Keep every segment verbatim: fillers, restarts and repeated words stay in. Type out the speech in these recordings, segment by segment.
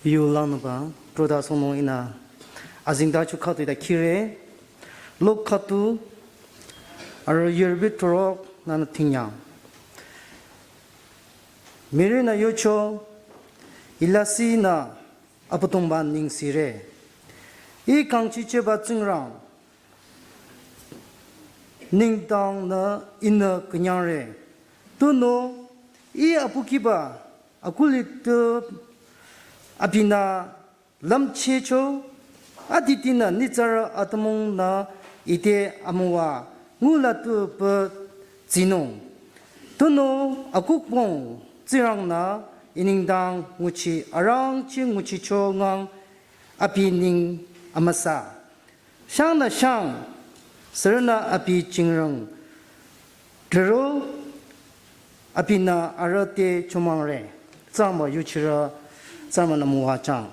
Yu langnüba, troda sonung ihnü azingda chu khüdu ita khire, Luk khüdu, aro yirbi thurok nünü thingyang. Mary-nü yocho, Ilasi nü Abüdongba nengsire. Ih kangchichehba Tsingrang, nengdang nü ihnü künyangre. Tunüo, ih apukiba, akuli tü abinü lümchehcho, aditinü nyitsarü atümung nü ite amüwa ngula tü pü tsinung. Tunüo akukbong Tsingrang nü ih nengdang nguchi arangcheh nguchicho ngang abi neng amüsa. Shangnü shang, sürünü abi jingrang, dhrüro abinü arüh te chomangre. Tsama yuchirü, tsama nü müwajang.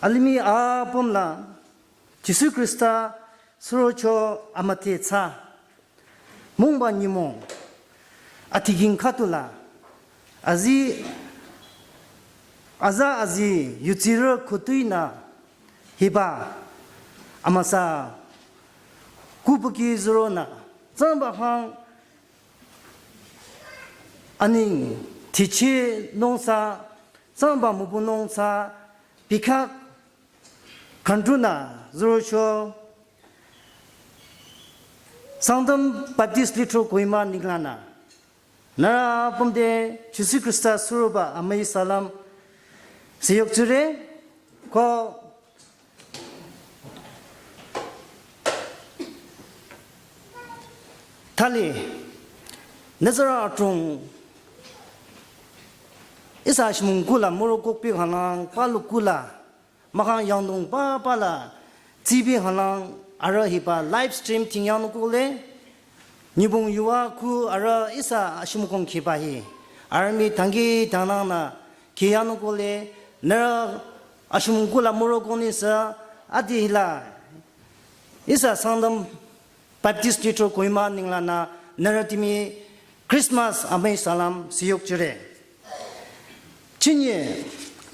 Alimih apüm la, Jisu Khrista surocho amüdhe thsa. Mungba nyümong, atiking khüdu la, azi, aza azi, yutsirü khütoi nü, hiba, amüsa, kupuki züronü, tsangba hang, aning, tichi nungsa, tsangba mübü nungsa, bikak, khandrunü, zürocho, Sangtam Baptist Lithro Kohima nenglanü. Nührü apüm te Jisu Khrista suroba amüi salam. Siyok tsure, ko thali, nütsarü atung, ihsa shimung kula mürokokpi khanang, palu kula, mahkhang yangdong papa la, tsibi khanang, arüh hiba live stream thingyang nü kole, nyübong yuva ku arüh ihsa ashimukong khiba hi, arüh mii dangkhidangnangnü khiyang nü kole, nührü ashimung kula mürokoknüsü, adi hila, ihsa Sangtam Baptist Lithro Kohima nenglanü nührü timi Christmas amüi salam siyok tsure. Chinye,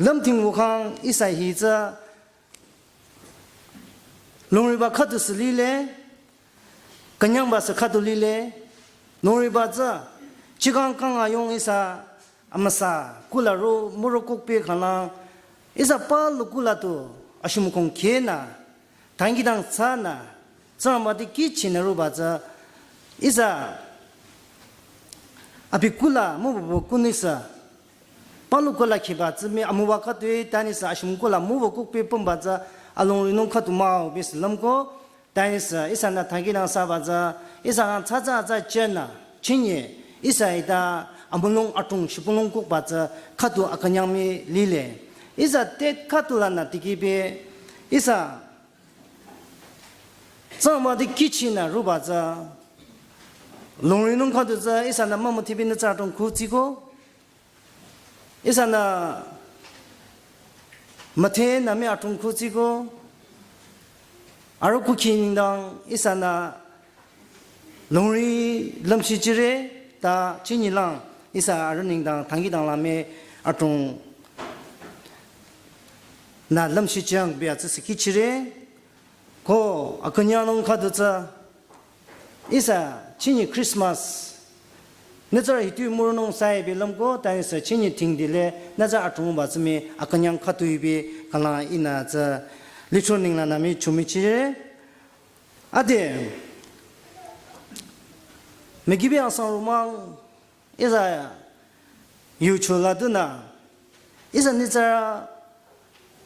lümting wukhang ihsa hi tsü, longriba khüdu sü lile, künyangba sü khüdu lile, longriba tsü, chikang kang ayong ihsa, amüsa, kula ro, mürokokpi khanang, ihsa palu kula tu, ashimukong khenü, dangkhidangnangnü, tsangba ti kihchinü roba tsü, ihsa, abi kula, mübü kunüsü, palu kula khiba tsü mii amüwa khütoi, tanüsü ashimung kula mübü kukpi pümba tsü, alongri nung khüdu mah-o bisü lümko, tanüsü, ihsanü dangkhidangnang saba tsü, ihsa kang tsatsa tsatsa chenü, chinye, ihsa ita amülung atung shibülung kukba tsü, khüdu akünyang mii lile. Ihsa te khüdu lanü tikibi, ihsa, tsangba ti kihchinü roba tsü, longri nung khüdu tsü, ihsanü mümüdhebinü tsü atung kutsiko, ihsanü müdhenü mii atung kutsiko, arüh kukhi nengdang ihsanü longri lümshichire ta chinyilang ihsa arüh nengdang dangkhidangnang la mii atung nü lümshichang bia tsü sikichire. Ko akünyangnung khüdu tsü ihsa chinyi Christmas nütsarü hitoi mürünung sai bi lümko, tanüsü chinyi thingdile nütsarü atungba tsü mii akünyang khütoi bi khala ihnü tsü lithro nenglanü mii chumichire. Ade, mükibi asang rumang, ihsa yucho la dunü, ihsa nütsarü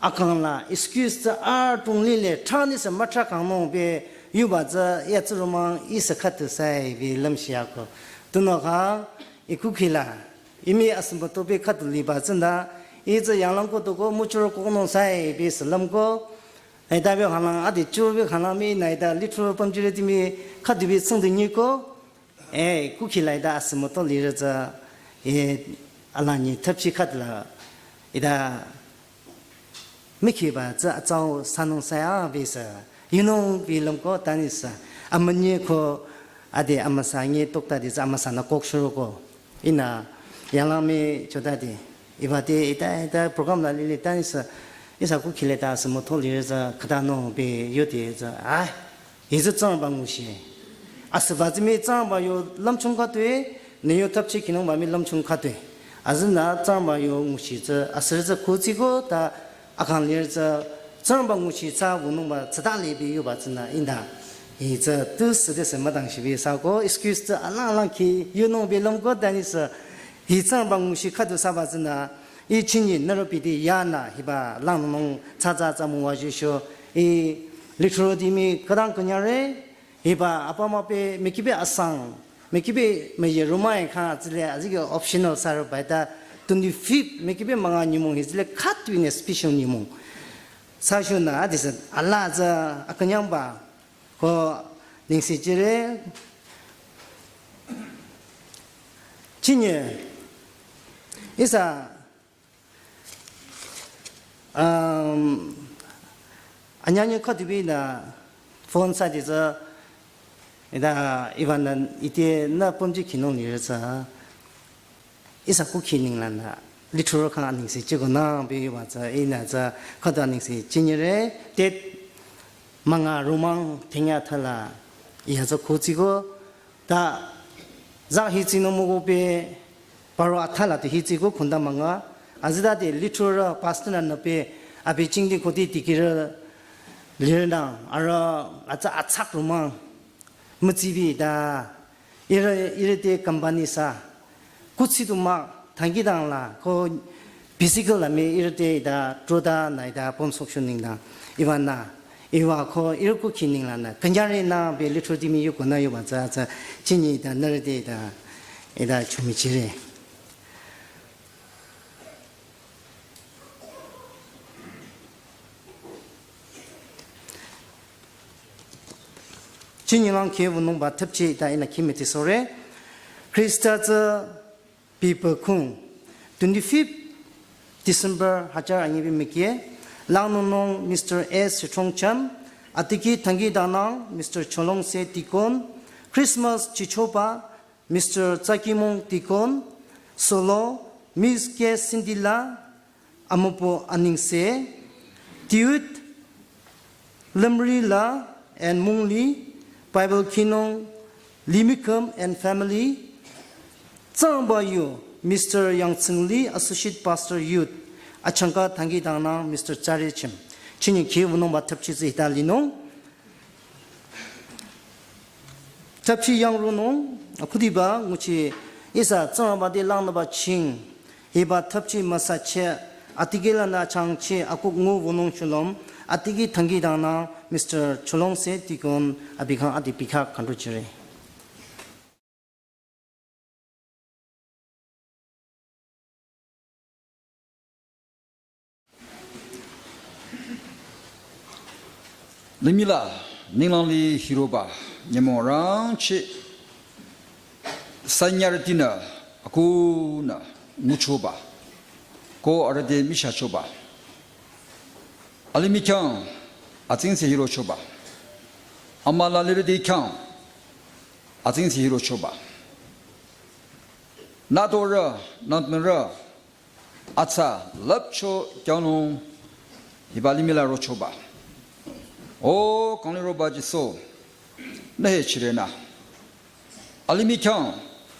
akang la excuse tsü atung lile, thranüsü müthra kangnung bi yuba tsü ya tsü rumang ihsa khüdu sai bi lümshiako. Tunüo kha, i kukhi la, i mii asümba tobi khüdu liba tsünü, i tsü yanglang ko toko müchuro konung sai bi sü lümko, ita bi khanang, adi churo bi khanang mii nü ita lithro pümjire ti mii khüdu bi tsingdi nyiko, eh, kukhi la ita asümba to lire tsü, eh, ala nyi thapchi khüdu la, ita mükhiba tsü atsau sanung saya bi sü, yunung bi lümko tanüsü, amünyi ko, ade amüsa nyi tokta di tsü amüsanü kok shuro ko, ihnü, Yanglang mi chota de. Iba de ita ita program la lili ta nisa, isa ku khile ta simo tho lirü tsü khüta no be yo de tsü. Ah, hi tsü Tsingrangba nguchi. Asüba tsü mi Tsingrangba yo lümchung khütoi, ne yo thapchi khinungba mi lümchung khütoi. Azü nü Tsingrangba yo nguchi tsü, asürü tsü kutsiko ta akang lirü tsü, Tsingrangba nguchi tsü wünungba tsüta libi yoba tsünü inda. Hi tsü tu sü de sü müdang shibi sako, excuse tsü alang alang khi yunung bi lümko ta nisa, hi Tsingrangba nguchi khüdu saba tsünü, i chinyi nüro piti yanü, hiba langnung tsü tsü tsü müwa jisho, i lithro di mi khüdang künyare, hiba apa ma pe, mi kibe asang, mi kibe mi ye rumai kha tsile, azike optional sar baita, twenty-fifth, mi kibe manga nyimung hi tsile khütoi ne special nyimung. Sashu nü, adisa, ala tsü, akünyangba, ko, ningsi jire, chinyi, isa, Um, anyanya khüdubi nü phone sa di tsü, ida iba nü ite nü pümji khinung lirü tsü, isa ku khining la nü, lithro kha aningsi chiko nü bi ba tsü, inü tsü, khüdu aningsi chinyire, tet manga rumang thengya thala, iya tsü kutsiko, ta, za hi tsino mo go pe, paro athala tu hi tsiko khunda manga, azida de lithro pastor nü nü pe, abi chingdi koti tikirü lirü nü, ara, atsa atsak rumang, mütsibi da, ire, ire de company sa, kutsi tu ma, thangi dang la, ko physical la me ire de da, troda na da, pom sok shu ning da, iwa na, iwa ko ire ku khining la nü, kanyare nü be lithro di mi yu ko nü yu ba tsü tsü, chinyi da, nüre de da, ida chumi chire. Chinyi lang khe wünungba thapchi ta inü khimiti sore. Khrista tsü People Kung. Twenty-fifth December hajar anyibi mekye. Langnungnung Mister S Sitrongcham. Atiki thangi danang Mister Cholongse Deacon. Christmas chichoba Mister Tsakimung Deacon. Solo Miss K Sindila. Amupo Aningse, Tiut, Lemri La and Mungli, Bible Kinong, Limikum and family, Tsangba Yu, Mister Yang Tsingli, Associate Pastor Youth, achangka thangi dangnang Mister Tsari Chim. Chinyi ki wünungba thapchi zi hita linung. Thapchi yang runung, akhudiba, nguchi, isa, Tsingrangba de langnaba ching, hiba thapchi masa che, atiki la nü chang che, akuk ngu wünung chulom, atiki thangi dangnang, Mister Cholongse Deacon, abi kha adi bikha khandru chire. Limih la ninglang li hiroba nyümong rangcheh sanyarütinü akunü nguchoba ko arüh te michahchoba. Alimih khyang atsingse hirochoba. Amülah lirüti khyang atsingse hirochoba. Nütorü, nütmürü, atsa lüpcho kyangnung hiba limih la rochoba. O kangliroba Jisu, nü he chirenü. Alimih khyang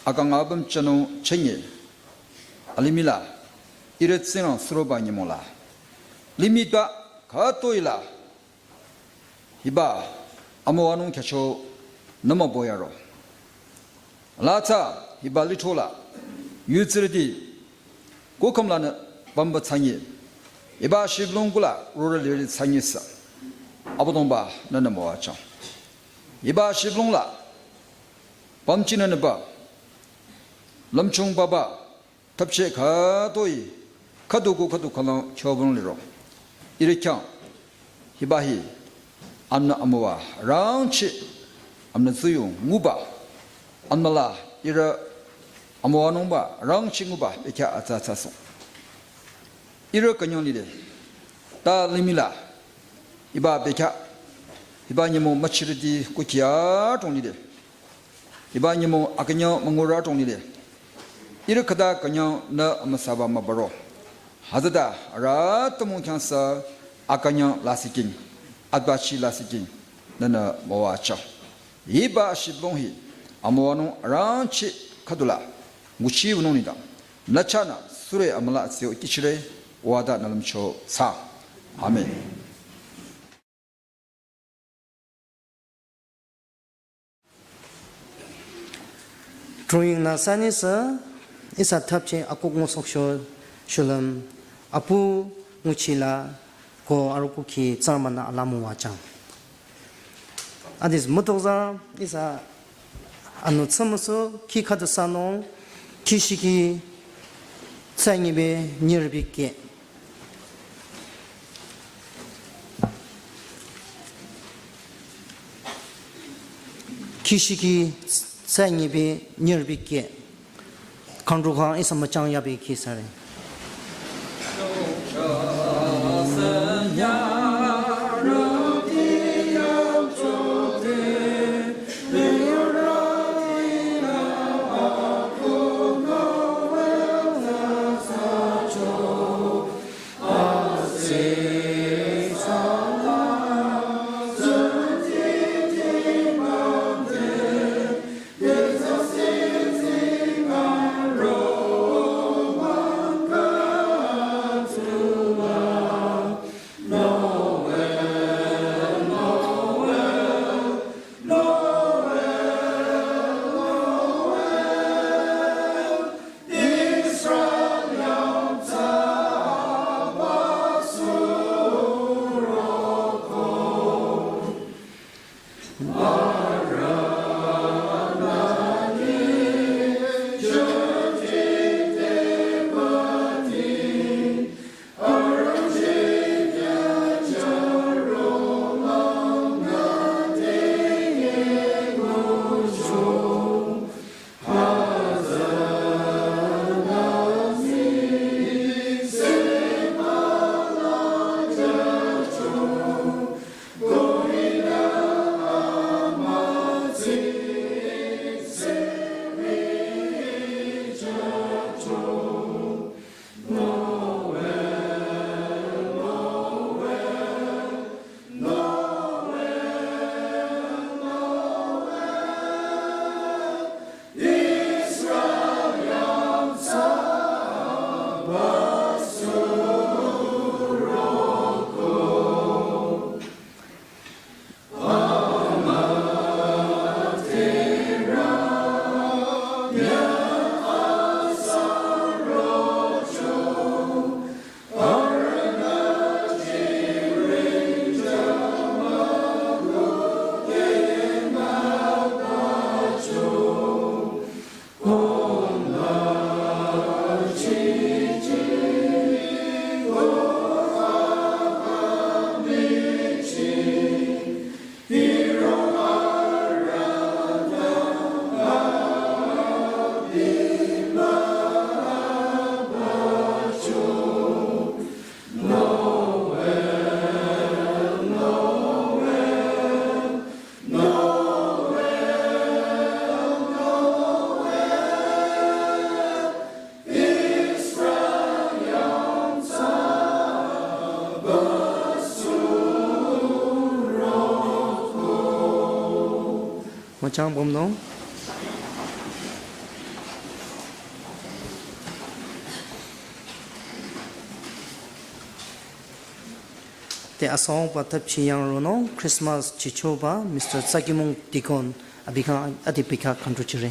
akang apüm chanung chenye. Alimih la, ihrü Tsingrang suroba nyümong la. Limih ta khütoi la. Hiba amüwanung khyücho nü mübü yaro. Ala tsü hiba lithro la yutsirüti kukhüm lanü pümba thsanyi. Hiba shibülung kula rorüh lirüti thsanyi sü. Abüdongba nünü müwachang. Hiba shibülung la pümchinü nüba lümchung baba thapcheh khütoi, khüdu ko khüdu khalang chobang liro. Ihrü khyang, hiba hi, amünü amüwa, rangcheh, amünü tsuyung, nguba, amülah, ihrü amüwanungba, rangcheh nguba, bekhyah atsa atsa song. Ihrü künyang lide, ta limih la, hiba bekhyah, hiba nyümong müchirüti kukhya tong lide. Hiba nyümong akünyang müngurü tong lide. Ihrü khüta künyang nü amüsaba mübüro. Hütsüta arüh atümung khyang sü akünyang lasih king, atbachi lasih king, nünü müwajüng. Hiba shibülung hi amüwanung arangcheh khüdula nguchi wünung nengdang nü chahnü sürü amüla tsü-o kihchire, wüda nü lümcho thsa. Amen. Drawing nü sanisa, ihsa thapche akuk ngusohcho shulüm, apu nguchila ko arüh kukhi tsarmanü alamu wajüng. Adis mütokza ihsa anu tsümüsü khi khüdu sanung, khi shiki tsü nyibe nyirbi keh. Khi shiki tsü nyibe nyirbi keh. Kangdru khang ihsa müchang yabi khi sare. Müchang bomnung. Te asong pa thapchi yang ronung Christmas chichoba Mister Tsakimung Deacon abikha adi bikha khandru chire.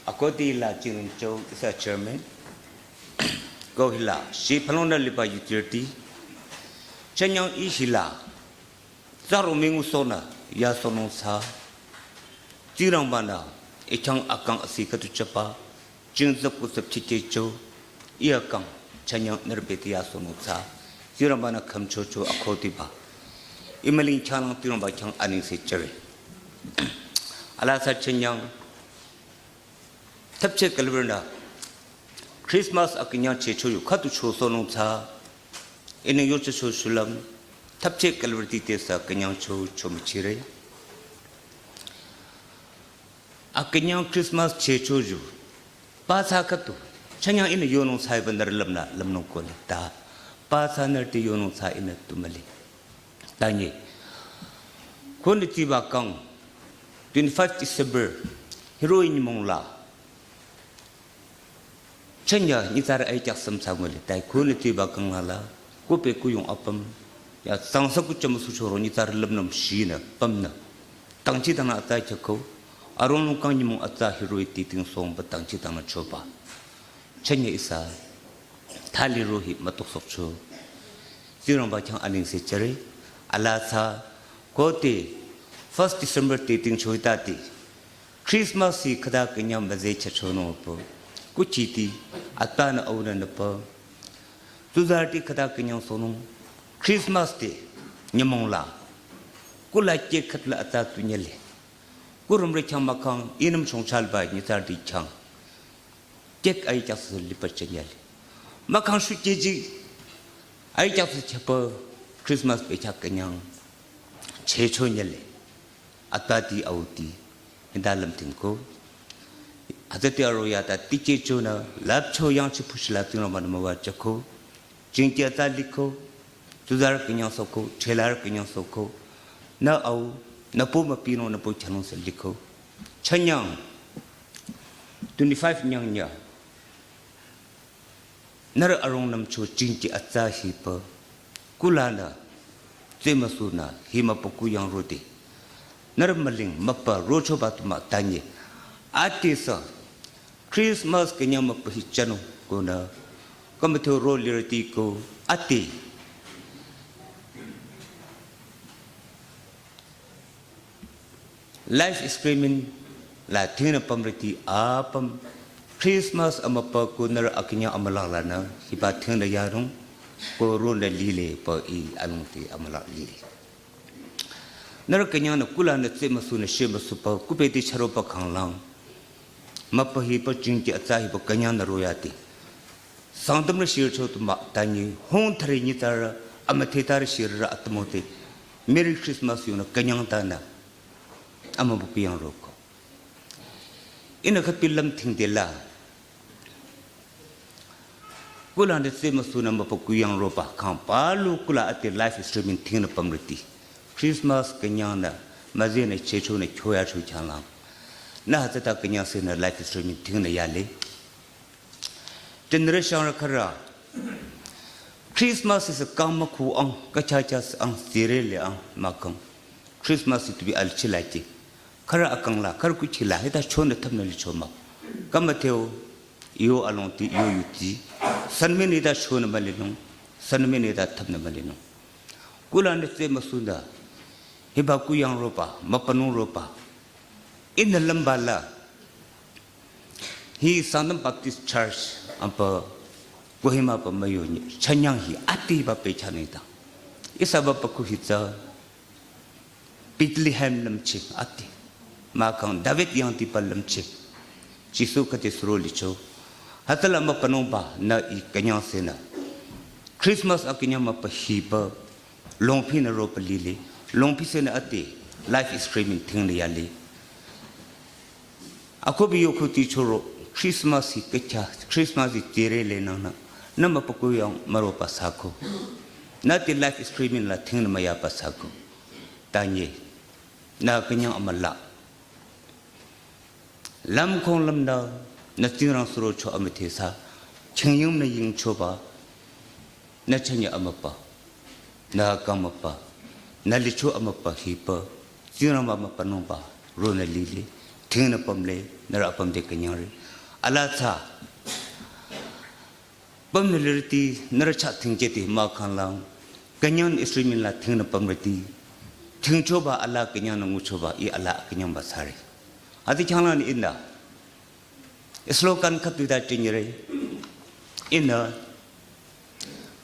Akoti la Chincho ihsa chairman. Ko hila, shi phalongnü liba utility. Chanyang ih hila. Tsaro mingu sonü, ya sonung sa. Tsingrangbanü, ichang akang asi khüdu chapa. Jingzüp kusüp chichecho, iya kang, chanyang nürbeti ya sonung tsa, Tsingrangbanü khümchocho akhotiba. Imaling changlang Tsingrangba khyang aningse chere. Alasa chanyang, thapche kalbernü, Christmas akünyang checho yu khüdu cho sonung tsa, ining yocho cho shulüm, Thapche külüpti te sü künyangcho chomüchire. Akünyang Christmas chehcho ju. Pathsa khüdu. Chanyang ihnü yonung thsaiba nührü lümnü lümnung kohle ta. Pathsa nührü te yonung thsa ihnü tu mühle. Tanye. Khonü tiba kang. Twenty-five December. Hiroh-i nyümong la. Chanya nyitsarü aikyak sümsa ngole tai khonü tiba kang la la. Kupe kuyung apüm. Ya tsangsa kucham suchoro nyitsarü lümnüm shinü pümnü. Tangchi tangnü atsa chako. Arong lungkang nyümong atsa hiroh-i titing songba tangchi tangnü choba. Chanya ihsa. Thali roh-i mütoksokcho. Tsingrangba khyang anengse chare. Ala thsa. Kote. First December titing choitati. Christmas hi khüta künyang müzeh chachonung pü. Kuchiti, atanü aunü nüpü. Tsuzarüti khüta künyang sonung. Christmas te, nyümong la. Kula cake khütla ata tunyele. Kurümre khyang mahkhang, inüm chongchalba nyitsarüti khyang. Cake aikyak sü lipa chanyele. Mahkhang shu cake ji, aikyak sü chapü, Christmas bekhyah künyang. Chehcho nyele. Atati auti, hinda lümtingko. Hütsüti aro yata tikehchonü, lapcho yangchi phushila Tsingrangba-nü müwajüko. Jingkya ta liko, tsuzarü künyang soko, chelarü künyang soko. Nü au, nü po müpinung, nü po chanung sü liko. Chanyang, twenty-five nyang nya. Nührü arong nümcho jingki atsa hipü. Kulanü, tsemüsunü, hi müpü kuyang rode. Nührü müling, müpü, rochoba tuma tanye. Ati sü, Christmas künyang müpü hi chanung, konü. Kümütho ro lirti ko, ati. Live streaming la thingnü pümriti apüm Christmas amüpa ko nührü akünyang amülah lanü hiba thingnü yarung ko ronü lile pü i alungti amülah lile. Nührü künyangnü kulanü tsemüsunü shemüsupü kupeti charopü khanglang. Müpü hiba jingki atsa hiba künyangnü royati. Sangtamrü shircho tu mah tanyi hong thari nyitsarü amüthetarü shirürü atümote Merry Christmas yunü künyang tanü amübü kuyang roko. Ihnü khüpi lümtingde la. Kulanü tsemüsunü müpü kuyang roba khang palu kula ati live streaming thingnü pümriti. Christmas künyangnü müzehnü chehchonü kyoyacho changlang. Nü hütsüta künyang senü live streaming thingnü yale. Generation rü khürü. Christmas is a kang mükhu ang, kachachas ang, sirele ang, mahkhang. Christmas is to be alchilati. Khürü akang la, khürü kuchi la, hita chonü thapnü licho mah. Kümütheo, iyo alongti, iyo yuti. Sünmünü hita chonü mülinung, sünmünü hita thapnü mülinung. Kulanü tsemüsunü, hiba kuyang roba, müpanung roba. Ihnü lümba la, hi Sangtam Baptist Church amüpa Kohima pü müyonyi, chanyang hi ati ba pehchanita. Ihsa ba pü kuhitsa Bethlehem lümchi ati. Mahkhang David yangti pü lümchi. Jisu khüti suro licho. Hütsüla müpanungba nü i künyang senü. Christmas akünyang müpü hiba longphinü ropü lile. Longphi senü ati live streaming thingnü yale. Akobi yokhu tichoro Christmas hi kükya, Christmas hi tirele nangnü, nü müpü kuyang müroba sako. Nü ti live streaming la thingnü müyaba sako. Tanye, nü künyang amülah. Lümkhong lümnü, nü Tsingrang surocho amüthesa, chingyungnü yingchoba, nü chanya amüpa, nü akang müpa, nü licho amüpa hiba, Tsingrangba müpanungba, ronü lile, thingnü pümle, nührü apüm te künyangre. Ala thsa, pümnü lirti, nührü chah thingcheti mahkhang lang, künyang streaming la thingnü pümriti, thingchoba ala künyangnü nguchoba, i ala künyangba thsare. Ati khyanglanü inda, slogan khüdu ta chingire. Ihnü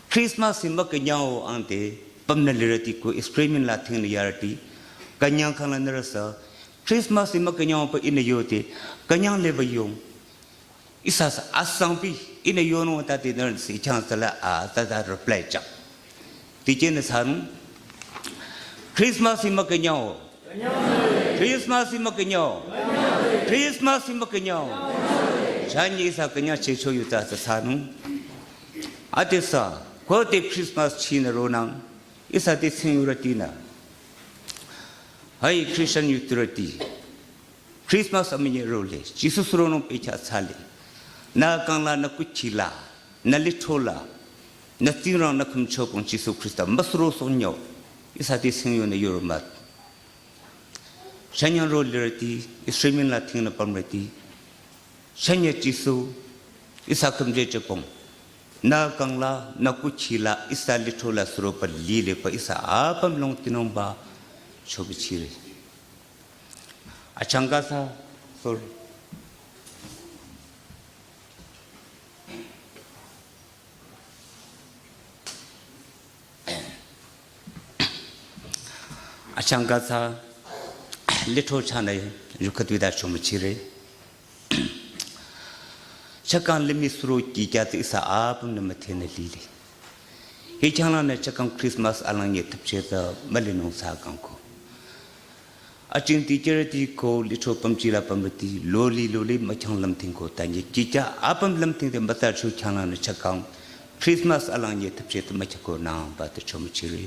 Christmas hi mükünyang-o angte pümnü lirüti ko streaming la thingnü yarüti. Künyang khangla nührü sü Christmas hi mükünyang-o pü ihnü yote. Künyang leba yong. Ihsa sü asangpi ihnü yonung tati nührü sü ichang sala a tata reply chak. Tikehnü thsanung. Christmas hi mükünyao. Christmas hi mükünyao. Christmas hi mükünyao. Chanye ihsa künyang checho yuta tsü sanung. Adesü, kote Christmas chinü ronang. Ihsa te tsingyu rütinü. Hai Christian yuti rüti. Christmas amünyi role, Jisu suronung pehcha tsale. Nü kangla, nü kuchila, nü lithrola, nü Tsingrang, nü khümchopung Jisu Khrista, müsuro sonyao. Ihsa te tsingyu nü yoromat. Shanyang role rüti, Israel la thingnü pamrüti. Shanya Jisu, ihsa khümje chopung. Nü kangla, nü kuchila, ihsa lithrola suropa lile pa ihsa apüm longtinungba, chobichire. Achangkasa, sorry. Achangkasa, lithro chanü, yukhatwida chobichire. Chakang limih suro kikya tsü ihsa apümnü müdhenü lile. Hi changlanü chakang Christmas alang ye thüpcheh tsü mülinung sa kangko. Aching ti kerüti ko lithro pamchila pamrüti loli loli müchang lümthingko tanye kikya apüm lümthingde mütacho changlanü chakang Christmas alang ye thüpcheh tsü müchako nangba te chobichire.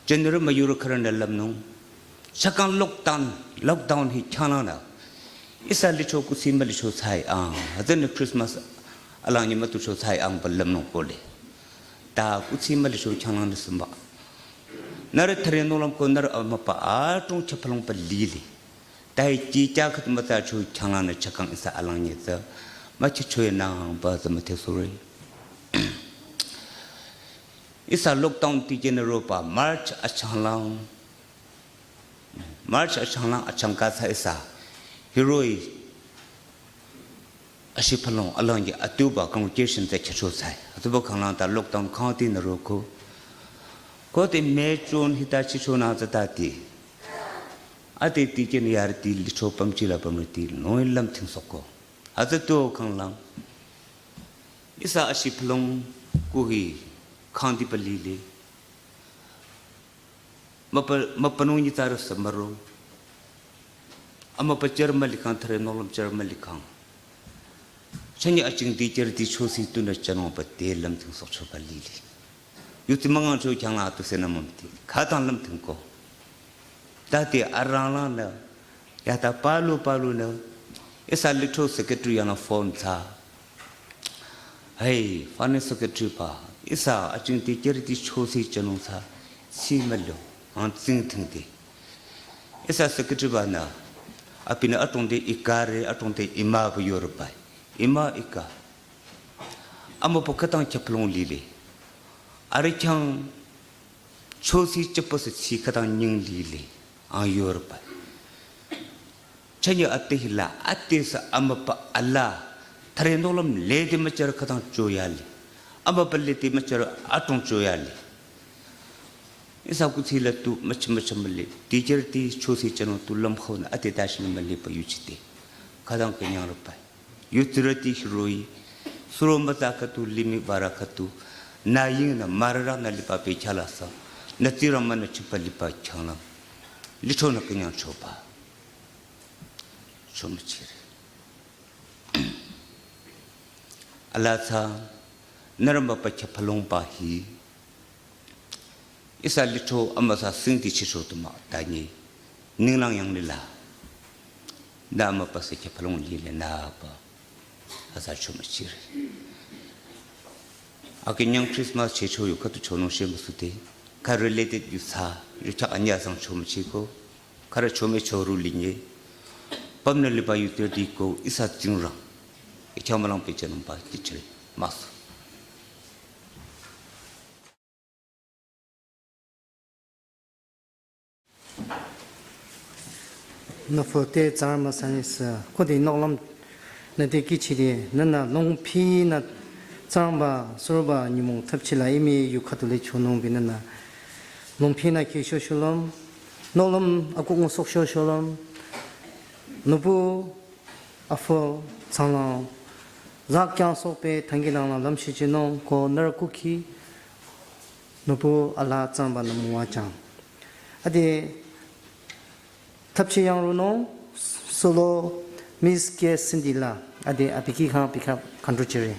General müyurü khürünü lümnung. Chakang lockdown, lockdown hi changlanü. Ihsa lithro kuthsi mülicho tsai ang. Hütsünü Christmas alang ye mütucho tsai ang ba lümnung kole. Ta kuthsi mülicho changlanü sümba. Nührü thüre nohlüm ko nührü amüpa adrong chapalong pa lile. Ta hi kikya khüt mütacho changlanü chakang ihsa alang ye tsü. Müchicho ye nangba tsü müthesure. Ihsa lockdown ti kenü ropa March achanglang, March achanglang achangkasa ihsa hiroh-i ashipalong alang ye atuba congregation te chacho tsai. Atuba khanglang ta lockdown kangtinü roko. Kote May June hita chichonü tsü tati. Ate ti kenü yarüti lithro pamchila pamrüti noi lümthing soko. Hütsü to khanglang. Ihsa ashipalong kuhi kangti pa lile. Müpa, müpanung nyi tsarü sü müro. Amüpa cher mülikhang thüre nohlüm cher mülikhang. Chanye aching ti kerüti chosi tunü chanung pa te lümthing sokcho pa lile. Yuti müngang cho khyangla tu senü mümti. Khütang lümthingko. Tati aranglanü. Yata palu palunü. Ihsa lithro secretary yanü phone tsü. Hey, finance secretary pa, ihsa aching ti kerüti chosi chanung tsü, si mülo, ang tsingthingde. Ihsa secretary banü, abinü adrongde ikare, adrongde ima ba yoropai. Ima ika. Amüpa khütang chapalong lile. Arüh khyang chosi chapasü si khütang nying lile. Ang yoropai. Chanye ate hila, ate sü amüpa ala, thüre nohlüm lede müchar khütang choyale. Amüpa lede müchar adrong choyale. Ihsa kuthsi la tu müch müch müle. Ti kerüti chosi chanung tu lümkhonü ate ta shinü müle pa yuchite. Khütang künyang ropai. Yuti rüti hiroh-i. Suro mütsa khütu limih bara khütu. Nü yingnü mürarünü liba pehchala sa. Nü Tsingrang münü chipa liba changlang. Lithronü künyang choba. Chobichire. Ala tsü, nührü müpa chapalong pa hi. Ihsa lithro amüsa singti chicho tu mah tanye. Ninglang yang lila. Nü müpa sü chapalong lile nü pa. Ihsa chobichire. Akünyang Christmas checho yu khütu chonung shemüsute. Kha related yu tsü, yu chah anya sang chobichiko. Khürü chome choru linye. Pümnü liba yuti diko ihsa Tsingrang. Ichamalang pehchanungba chichire. Masu. Nü fü te tsar müsanü sü, khode nohlüm nü te kichide, nünü longphinü tsarba, suroba nyümong thapchila imi yu khüdu le chonung binünü. Longphinü ki sho sholom, nohlüm akuk ngusok sho sholom, nübu afü tsanglang, zak kyang sokpe thangi langlang lamshi chinung ko nührü kukhi, Nüpu ala tsangba nü müwajang. Ade thapchi yang runung solo Miss K Cindy la. Ade abiki khang pikha khandru chire.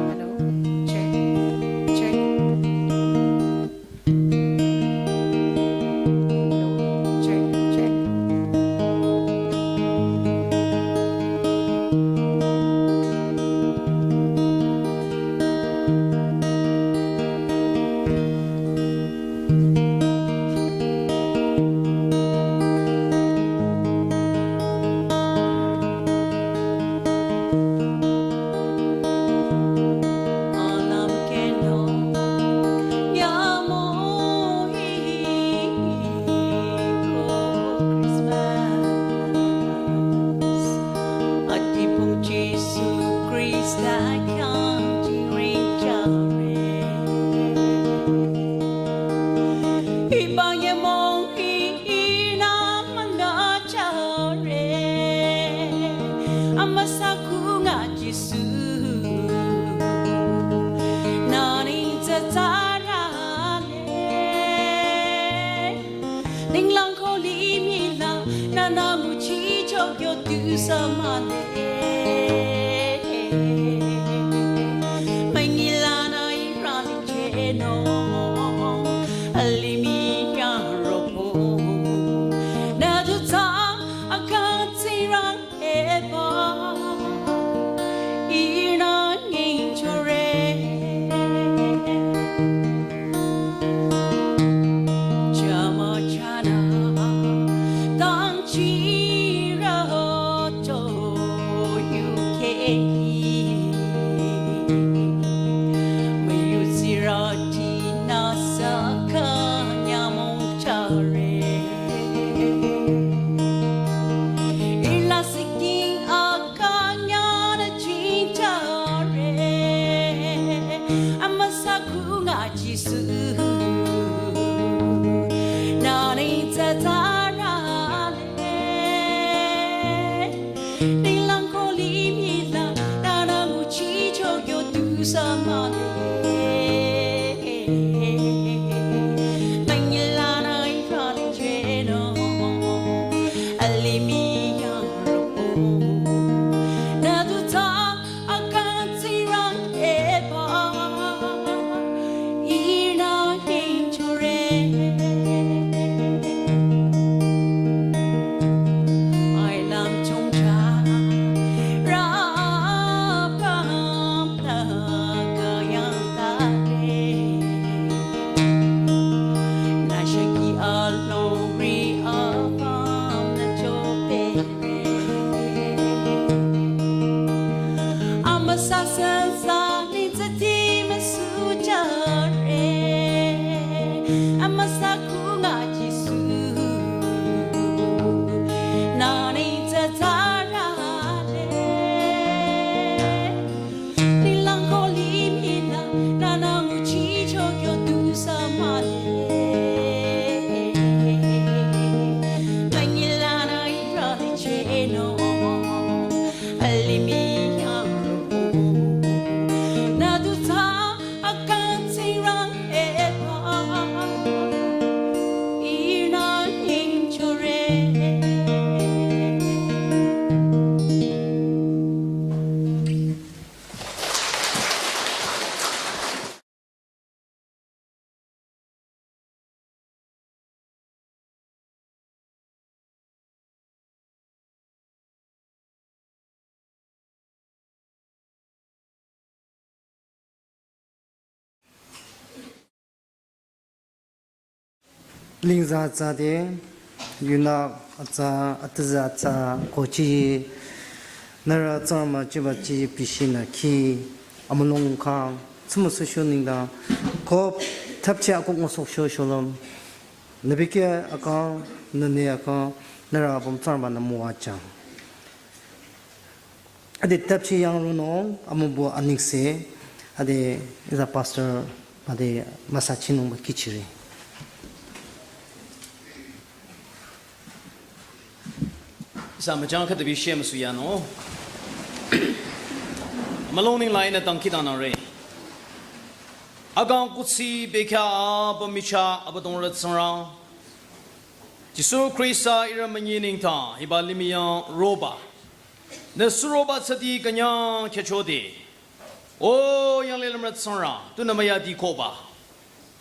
Hello, check, check. Hello, check, check. Jisu Krista khyang jingring jare. Hiba nyümong hi ihnü müngachare. Amüsa kunga Jisu. Nü neng tsütsarale. Ninglang ko limih la, nü nü nguchicho kyo tu samale. Mangila nü ihrang cheno, alimih yang ropo. Nü tu tsang akang tsirang eba, ihnü ngichore. Chama chana, tang chira to yuke. Mayu zira tina saka nyamong chare. Ila siking akanya na chintare. Amüsa kunga Jisu. Nü neng tsütsarale. Ninglang ko limih la, nü nü nguchicho kyo tu samale. Mangila nü ihrang cheno, alimih yang ropo. Nü tu tsang akang tsirang eba, ihnü ngichore. Ai lam chongcha, ra pam ta ka yang ta de. Nü shaki along ri apam nü chope. Amüsa sensa ni tsati müsujare. Amüsa kunga Jisu. Lingza tsü de, yunü atsa, atüza atsa, kochi, nührü tsama chiba chi pishi nü ki, amulong kang, tsumusu shu ningda, ko, tapchi akok ngosok shu shulom, nübike akang, nüne akang, nührü apüm tsama nü müwajang. Ade tapchi yang runung, amübü anengse, ade iza pastor, ade müsachinung ba kichiri. Sa müchang khüta bi shemüsu yanung. Amülong ninglang ihnü dangkhidangnangre. Akang kuthsi bekhyah apüm michah Abüdongba Tsingrang. Jisu Khrista ihrü münyi nengdang hiba limih yang roba. Nü suroba tsüdi künyang khyüchode. O yanglilümrü Tsingrang, tunü müyadi koba.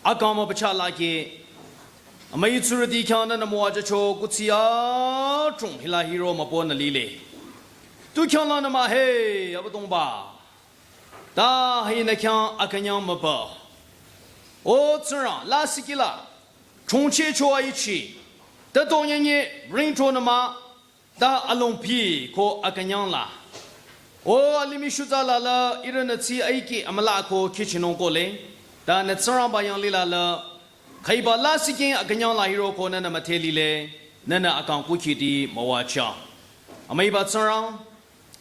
Akang mübücha lake. Amüi tsurüti khyang nü nü müwajücho kuthsi adrong hila hiro mübünü lile. Tu khyang lanü mühe, Abüdongba. Ta hi nü khyang akünyang mübü. O Tsingrang, lasih kila. Chongchehcho aichi. Ta to nyenye, ringcho nü mah. Ta alongpi ko akünyang la. O alimih shutsa la la ihrünü tsü aiki amüla ko kichinung kohle. Ta nü Tsingrangba yanglila la. Khüiba lasih king akünyang la hiro ko nünü müdhe lile. Nünü akang kukhidi müwajang. Amüiba Tsingrang.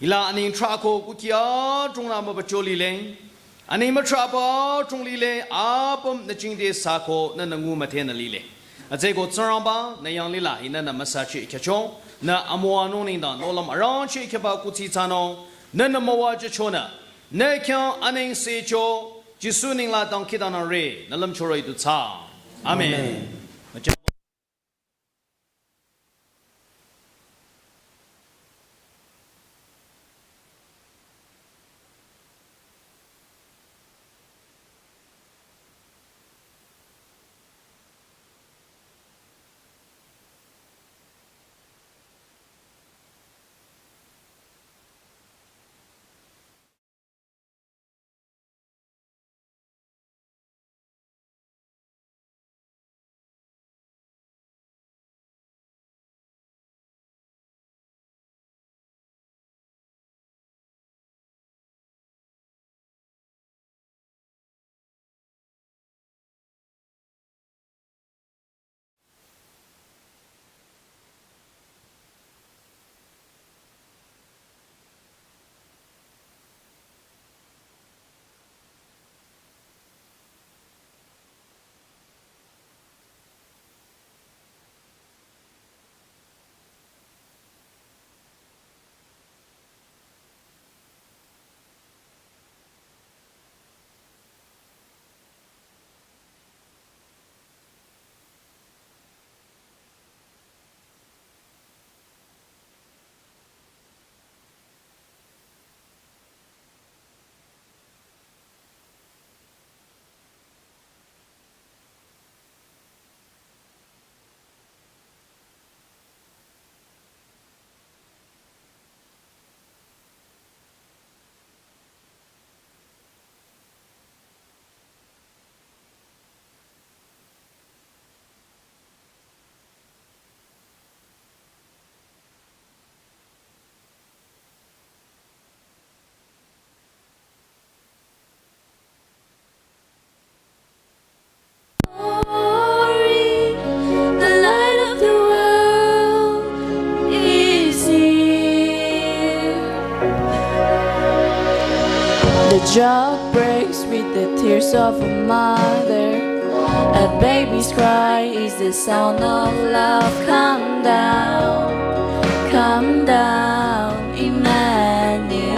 Hila aneng trah ko kukhi adrong nü mübücho lile. Aneng mütrahba adrong lile, apüm nü jingte sako nünü ngu müdhenü lile. Atsüko Tsingrangba, nü yanglila hi nünü müsachi khyücho, nü amüwanung nengdang nohlüm arangchi khyüba kuthsi thsanung, nünü müwajüchonü, nü khyang anengsecho, Jisu nengla dangkhidangnangre, nü lümchoro idu thsa. Amen. Amen. Glory, the light of the world is here. The job breaks with the tears of a mother. A baby's cry is the sound of love. Come down, come down, Emmanuel.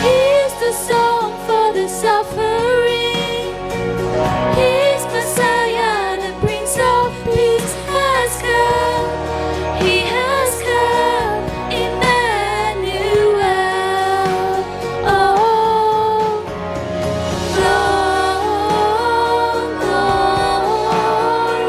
Here's the song for the suffering. Here's Messiah, the Prince of Peace has come. He has come, Emmanuel. Oh, Lord, Lord,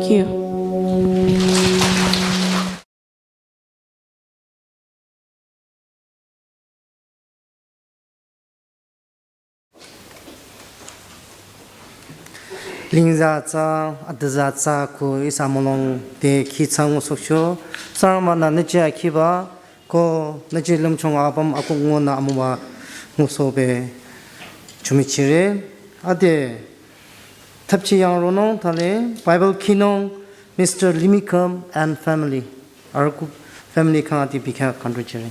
Thank you. Lingza tsa, adüza tsa ko ihsa amülung te khi tsa ngusohcho. Tsingrangba-nü nüje akhiba ko nüje lümchung apüm akuk ngunü amüwa ngusohbe chümichire. Ade thapchi yang ronung thale Bible khinung Mister Limikam and family. Arüku family khyang adi bikha khandru chire.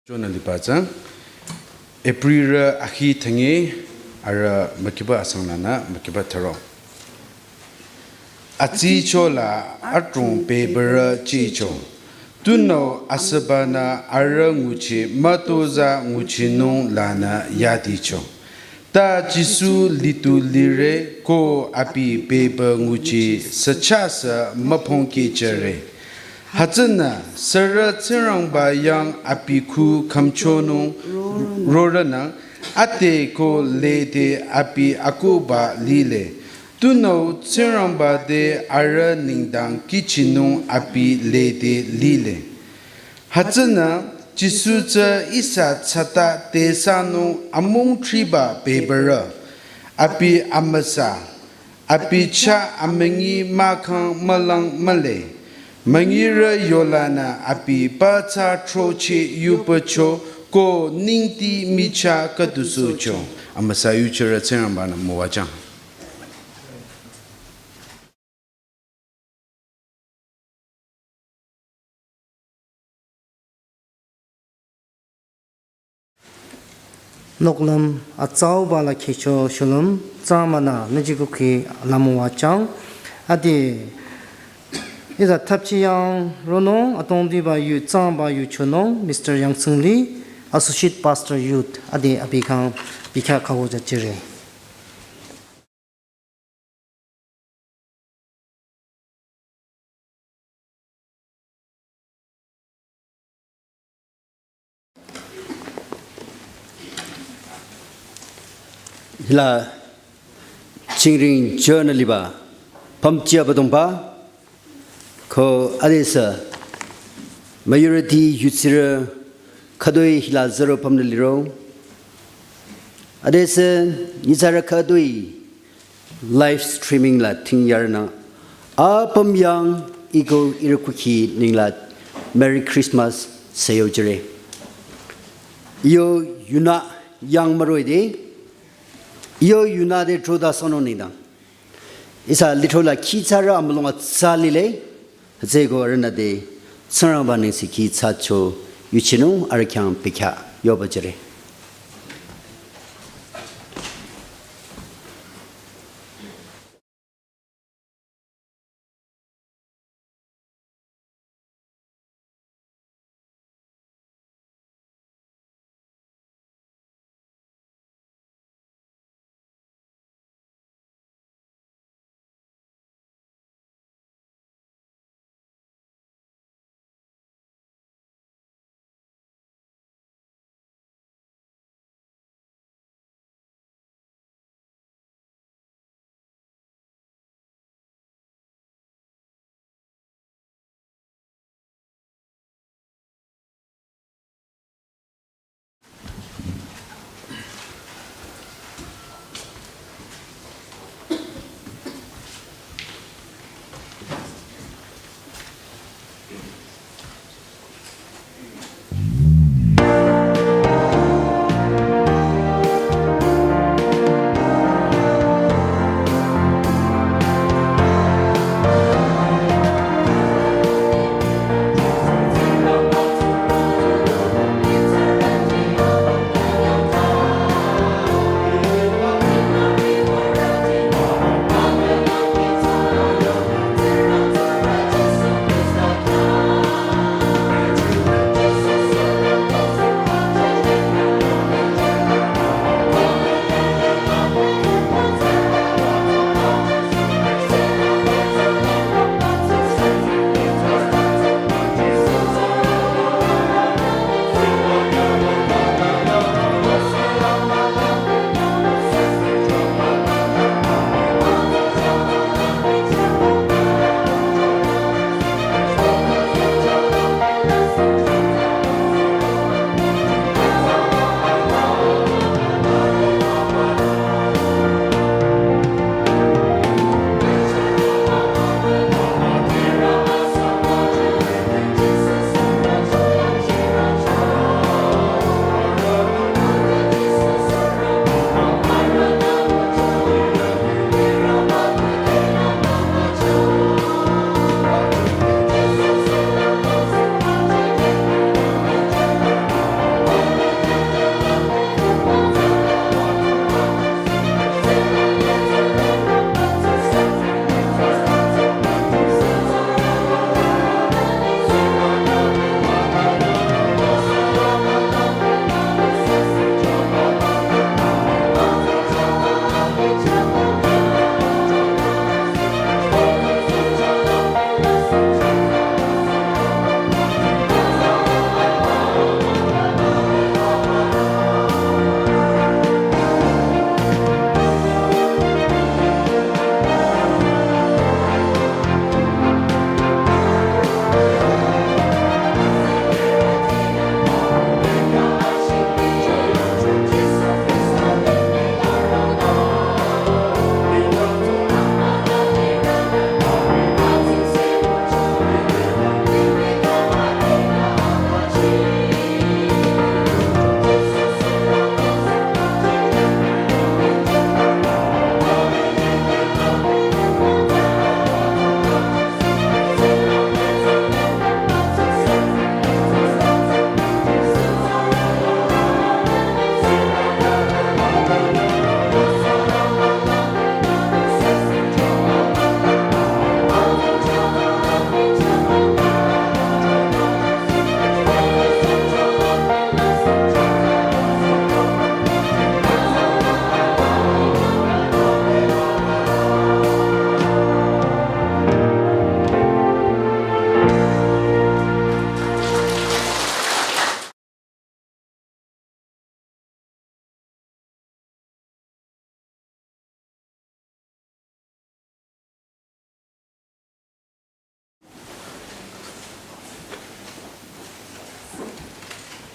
Jonah liba tsang, April rü akhi thangi, arüh mükiba asang lanü mükiba tharo. Atsicho la adrong bebürü chicho. Tunüo asübanü arüh nguchi mütozah nguchinung lanü yadicho. Ta Jisu litu lire ko abi bebü nguchi süchasü müpongkichere. Hütsünü sürü Tsingrangba yang abi khu khümchonung rorünang ate ko lede abi akuba lile. Tunüo Tsingrangba te arüh nengdang kihchinung abi lede lile. Hütsünü Jisu tsü ihsa tsata te sanung amung thriba bebürü. Abi amüsa, abi chah amünyi mahkhang mülang mühle. Münyirü yolanü abi patsa throcheh yupacho ko ningti michah khüdusohcho. Amüsa yuchirü Tsingrangba-nü müwajüng. Noklüm atsauba la khicho shulüm, Tsingrangba-nü nüji kukhi la müwajüng. Adi ihsa thapchi yang ronung atongdiba yu Tsingrangba yuchonung Mister Yangtsingli, Associate Pastor Youth, adi abi khyang bikha khawo jachire. Hila chingring chonü liba pamchi abüdongba ko adesü majority yutsirü khütoi hila zero pamnü liro. Adesü nyitsarü khütoi live streaming la thingyarnü apüm yang iko irü kukhi nengla Merry Christmas seyojire. Iyo yunü yang müroide, iyo yunü te throda sono nengdang. Ihsa lithro la khi thsarü amülung atsa lile, hütsüeko arühnü te Tsingrangba nengsekhi thsacho yuchinung arüh khyang bikha yoba jire.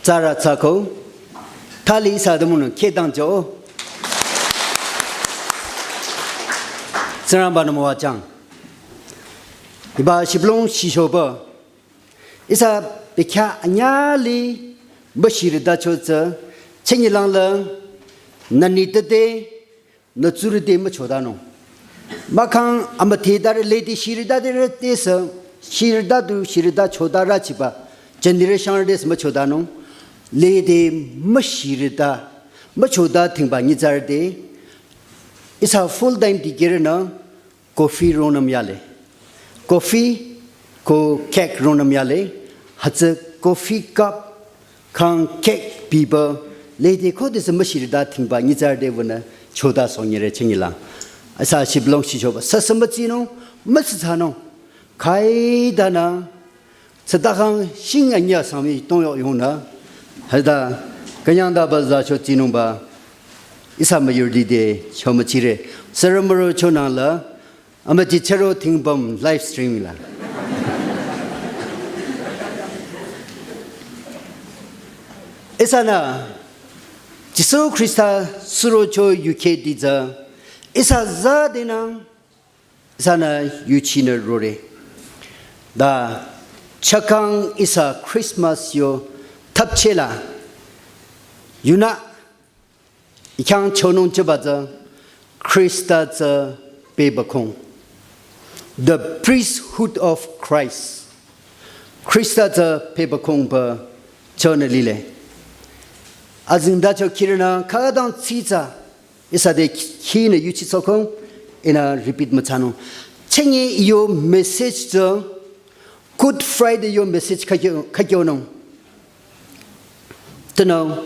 Tsara tsako. Thali ihsa atümungnü khedang jo. Tsingrangba-nü müwajüng. Hiba shibülung shishoba. Ihsa bekhyah anyüh li müshirütacho tsü, chenyi langla, nü nitete, nü tsurüte müchodanung. Mahkhang amüdhetarü lede shirütatarü tesü, shirüta du shirüta chodarü chiba, generation tesü müchodanung. Lede müshirüta, müchoda thingba nyitsarü te, ihsa full time dikehrünü, coffee rongnüm yale. Coffee ko cake rongnüm yale. Hütsü coffee cup kang cake biba lede khodesü müshirüta thingba nyitsarü te wünü chodasohnyire chenyi lang. Ihsa shibülung shishoba. Süsü mütsinung, müsütsanung. Khaidanü Tsütakhang shing anyüh sangmi tongyo yongnü, hüta künyangtaba zacho tsinungba, ihsa müyurüti te chomüchire, sürü müro chonangla, amüti chero thingbam live stream la. Ihsanü, Jisu Khrista surocho yukheh ditsü, ihsa zadenang, ihsanü yuchinü rore. Da chakang ihsa Christmas yo thapchela. Yunü ikyang chonung chiba tsü Khrista tsü pehbakong. The priesthood of Christ. Khrista tsü pehbakong pü chonü lile. Azingdacho khirünü khadang tsitsa ihsa te khinü yuchisohkong, ihnü repeat müthsanung. Chenye iyo message tsü, Good Friday yo message khakyo, khakyonung. Tunüo,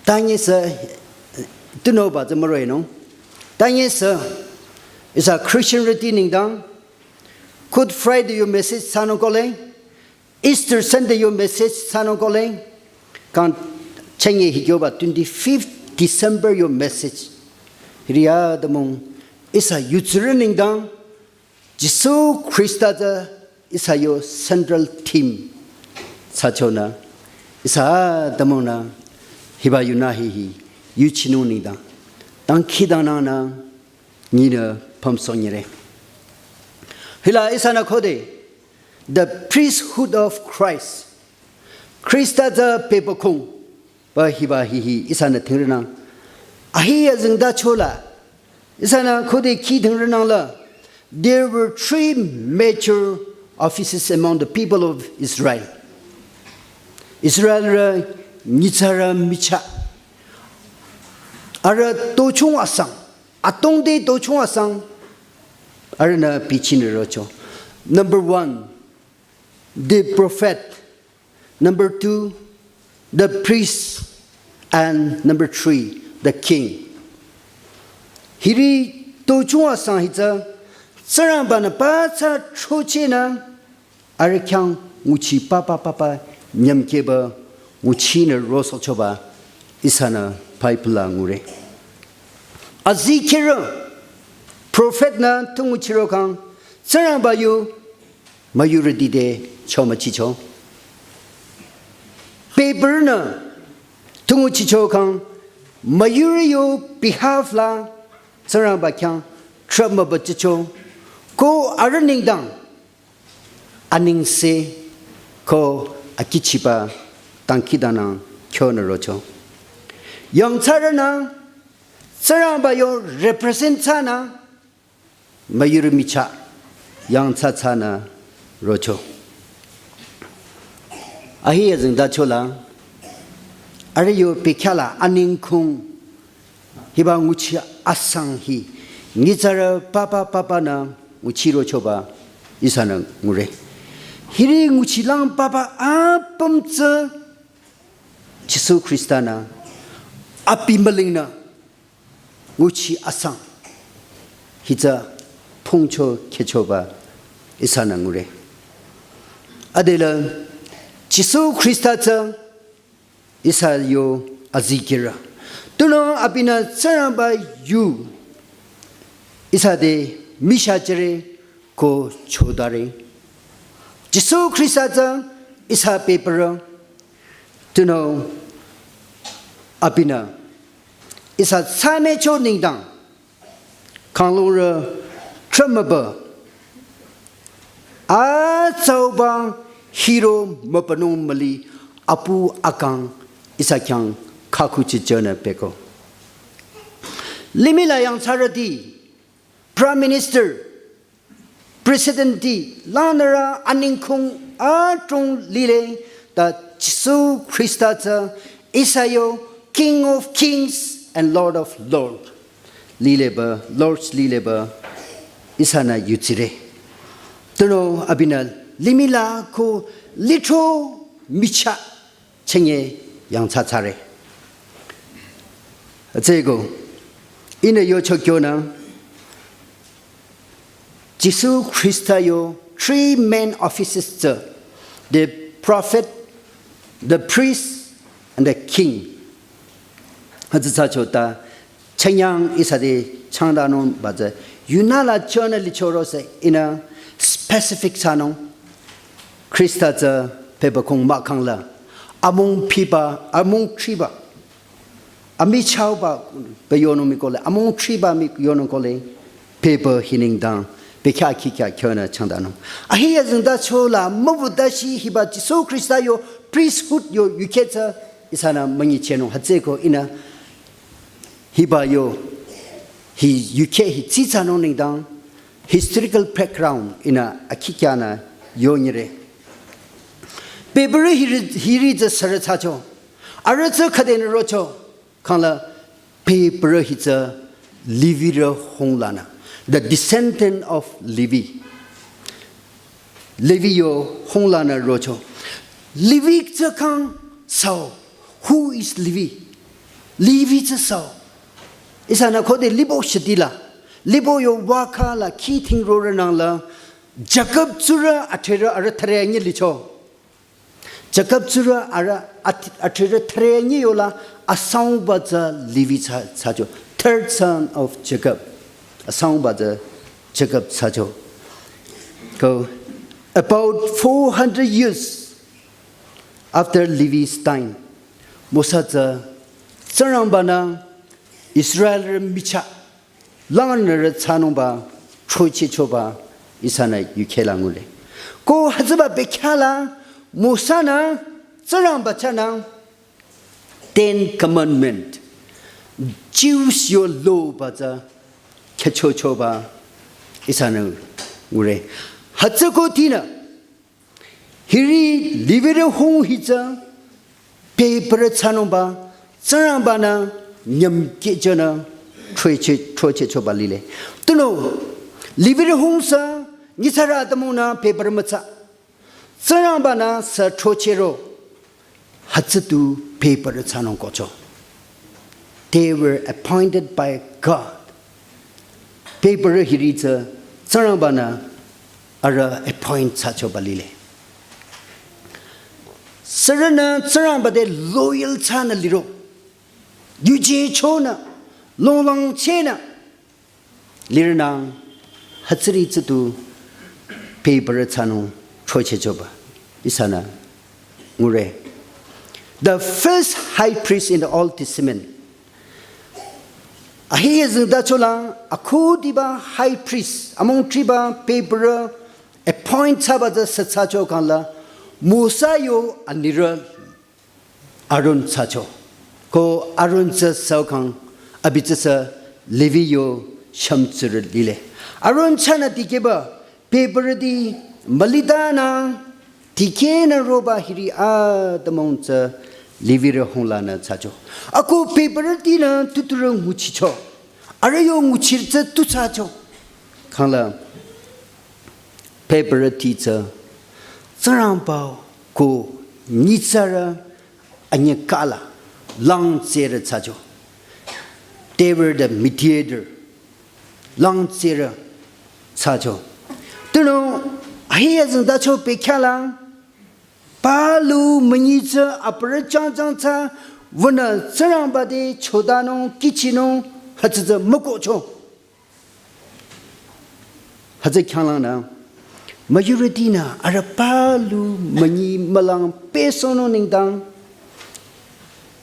tanye sü, tunüoba tsü müroinung. Tanye sü, ihsa Christianrüti nengdang, Good Friday yo message thsanung kohle, Easter Sunday yo message thsanung kohle, kang chenye hikyoba twenty-fifth December yo message. Hiri atümung ihsa yutsürü nengdang, Jisu Khrista tsü ihsa yo central theme thsachonü, ihsa atümungnü, hiba yunü hihi, yuchinung nengdang. Dangkhidangnangnü, nyinü pümsohnyire. Hila ihsanü khode, the priesthood of Christ. Khrista tsü pehbakong, pü hiba hihi ihsanü thingrünang. Ahi azingdachola, ihsanü khode khi thingrünangla, there were three major offices among the people of Israel. Israelrü nyitsarü michah. Arüh tochung asang. Atongde tochung asang, arühnü bichinü rocho. Number one, the prophet. Number two, the priest. And number three, the king. Hiri tochung asang hitsü, Tsingrangba-nü pathsa throchehnü, arüh khyang nguchi papa papa nyümkehba nguchinü rosohchoba ihsanü Bible la ngure. Azikehrü prophet-nü tu nguchirokhang Tsingrangba yo müyurüti te chomüchicho. Pehbürünü tu nguchichokhang müyurü yo behalf la Tsingrangba khyang trap mübüchicho. Ko arüh nengdang anengse ko akichiba dangkhidangnang kyonü rocho. Yangthsarünü Tsingrangba yo represent thsanü müyurü michah yangthsa thsanü rocho. Ahi azingdachola, arüh yo bekhyahla anengkung hiba nguchi asang hi, nyitsarü papa papanü nguchirochoba ihsanü ngure. Hiri nguchilang papa apüm tsü Jisu Khrista-nü abi mülingnü nguchi asang hitsü pungcho kehchoba ihsanü ngure. Adelü Jisu Khrista tsü ihsa yo azikehrü. Tunüo abinü Tsingrangba yu ihsa te michah jüre ko chodare. Jisu Khrista tsü ihsa pehbürü. Tunüo abinü ihsa thsamehcho nengdang kanglungrü tramaba atsauba hiro mübünung müli apu akang ihsa khyang khakhuchi jünü pehko. Limih la yangthsarüti, Prime Minister, President ti langnürü aningkhung adrong lile, ta Jisu Khrista tsü ihsa yo King of Kings and Lord of Lords lileba, Lords lileba ihsanü yutsire. Tunüo abinü limih la ko lithro michah chünye yangthsa thsare. Hütsüeko ihnü yocho kyonü Jisu Khrista yo three main offices tsü, the prophet, the priest, and the king. Hütsü thsacho ta chünyang ihsa te changdanungba tsü yunü la jünü lichoro se ihnü specific thsanung. Khrista tsü pehba kong mahkhang la amung phiba, amung thriba, amichahba pü yonung mikohle, amung thriba mii yonung kohle, pehba hi nengdang bekhyah khikhyah kyonü changdanung. Ahi azengtacho la mübütashi hiba Jisu Khrista yo priesthood yo yukheh tsü ihsanü münyichehnung. Hütsüeko ihnü hiba yo hi yukheh hi tsitsanung nengdang historical background ihnü akhikyanü yonyire. Pehbarü hiri, hiri tsü sürü thsacho. Arüh tsü khüdenü rocho. Khangla pehbarü hi tsü Levirü honglanü, the descendant of Levi. Levi yo honglanü rocho. Levi tsü khang sao. Who is Levi? Levi tsü sao. Ihsanü khode libo shitila, libo yo waka la khi thing rorünang la, Jakob tsurü athrerü arüh thüre anyi licho. Jakob tsurü arüh at-, athrerü thüre anyi yola asangba tsü Levi thsa-, thsacho. Third son of Jacob. Asangba tsü Jacob thsacho. Ko, about four hundred years after Levi's time, Mosa tsü Tsingrangbanü Israelrü michah langnürü thsanungba throchehchoba ihsanü yukheh la ngure. Ko hütsüba bekhyah la Mosa-nü Tsingrangba chahnü Ten Commandment, Jews yo law ba tsü khehchochoba ihsanü ngure. Hütsüko tinü hiri Levirü hong hi tsü pehbarü thsanungba Tsingrangbanü nyümkehjünü throcheh-, throchehchoba lile. Tunüo Levirü hong sü nyitsarü atümungnü pehbarü müthsa. Tsingrangbanü sü throchehro hütsü tu pehbarü thsanung kocho. They were appointed by God. Pehbarü hiri tsü Tsingrangbanü arüh appoint thsachoba lile. Sürünü Tsingrangba te loyal thsanü liro, yujechonü, longlangchehnü lirünang hütsüri tsü tu pehbarü thsanung throchehchoba ihsanü ngure. The first high priest in the Old Testament. Ahi azengtacho la akhudiba high priest, amung thriba pehbarü appoint thsaba tsü sü thsacho khangla Mosa yo anirü Aaron thsacho. Ko Aaron tsü süo khang abi tsü sü Levi yo shümtsurü lile. Aaron chahnü dikehba pehbarüti mülitanü dikehnü roba hiri atümung tsü Levirü honglanü thsacho. Ako pehbarütinü tuturü nguchicho. Arüh yo nguchir tsü tu thsacho. Khangla pehbarüti tsü Tsingrangba ko nyitsarü anyüh kala langtserü thsacho. They were the mediator. Langtserü thsacho. Tunüo ahi azengtacho bekhyah la palu münyi tsü aparü jangjang thsa wünü Tsingrangba te chodanung kihchinung hütsü tsü mükohcho. Hütsü khyanglangnü majority nü arüh palu münyi mülang pesohnung nengdang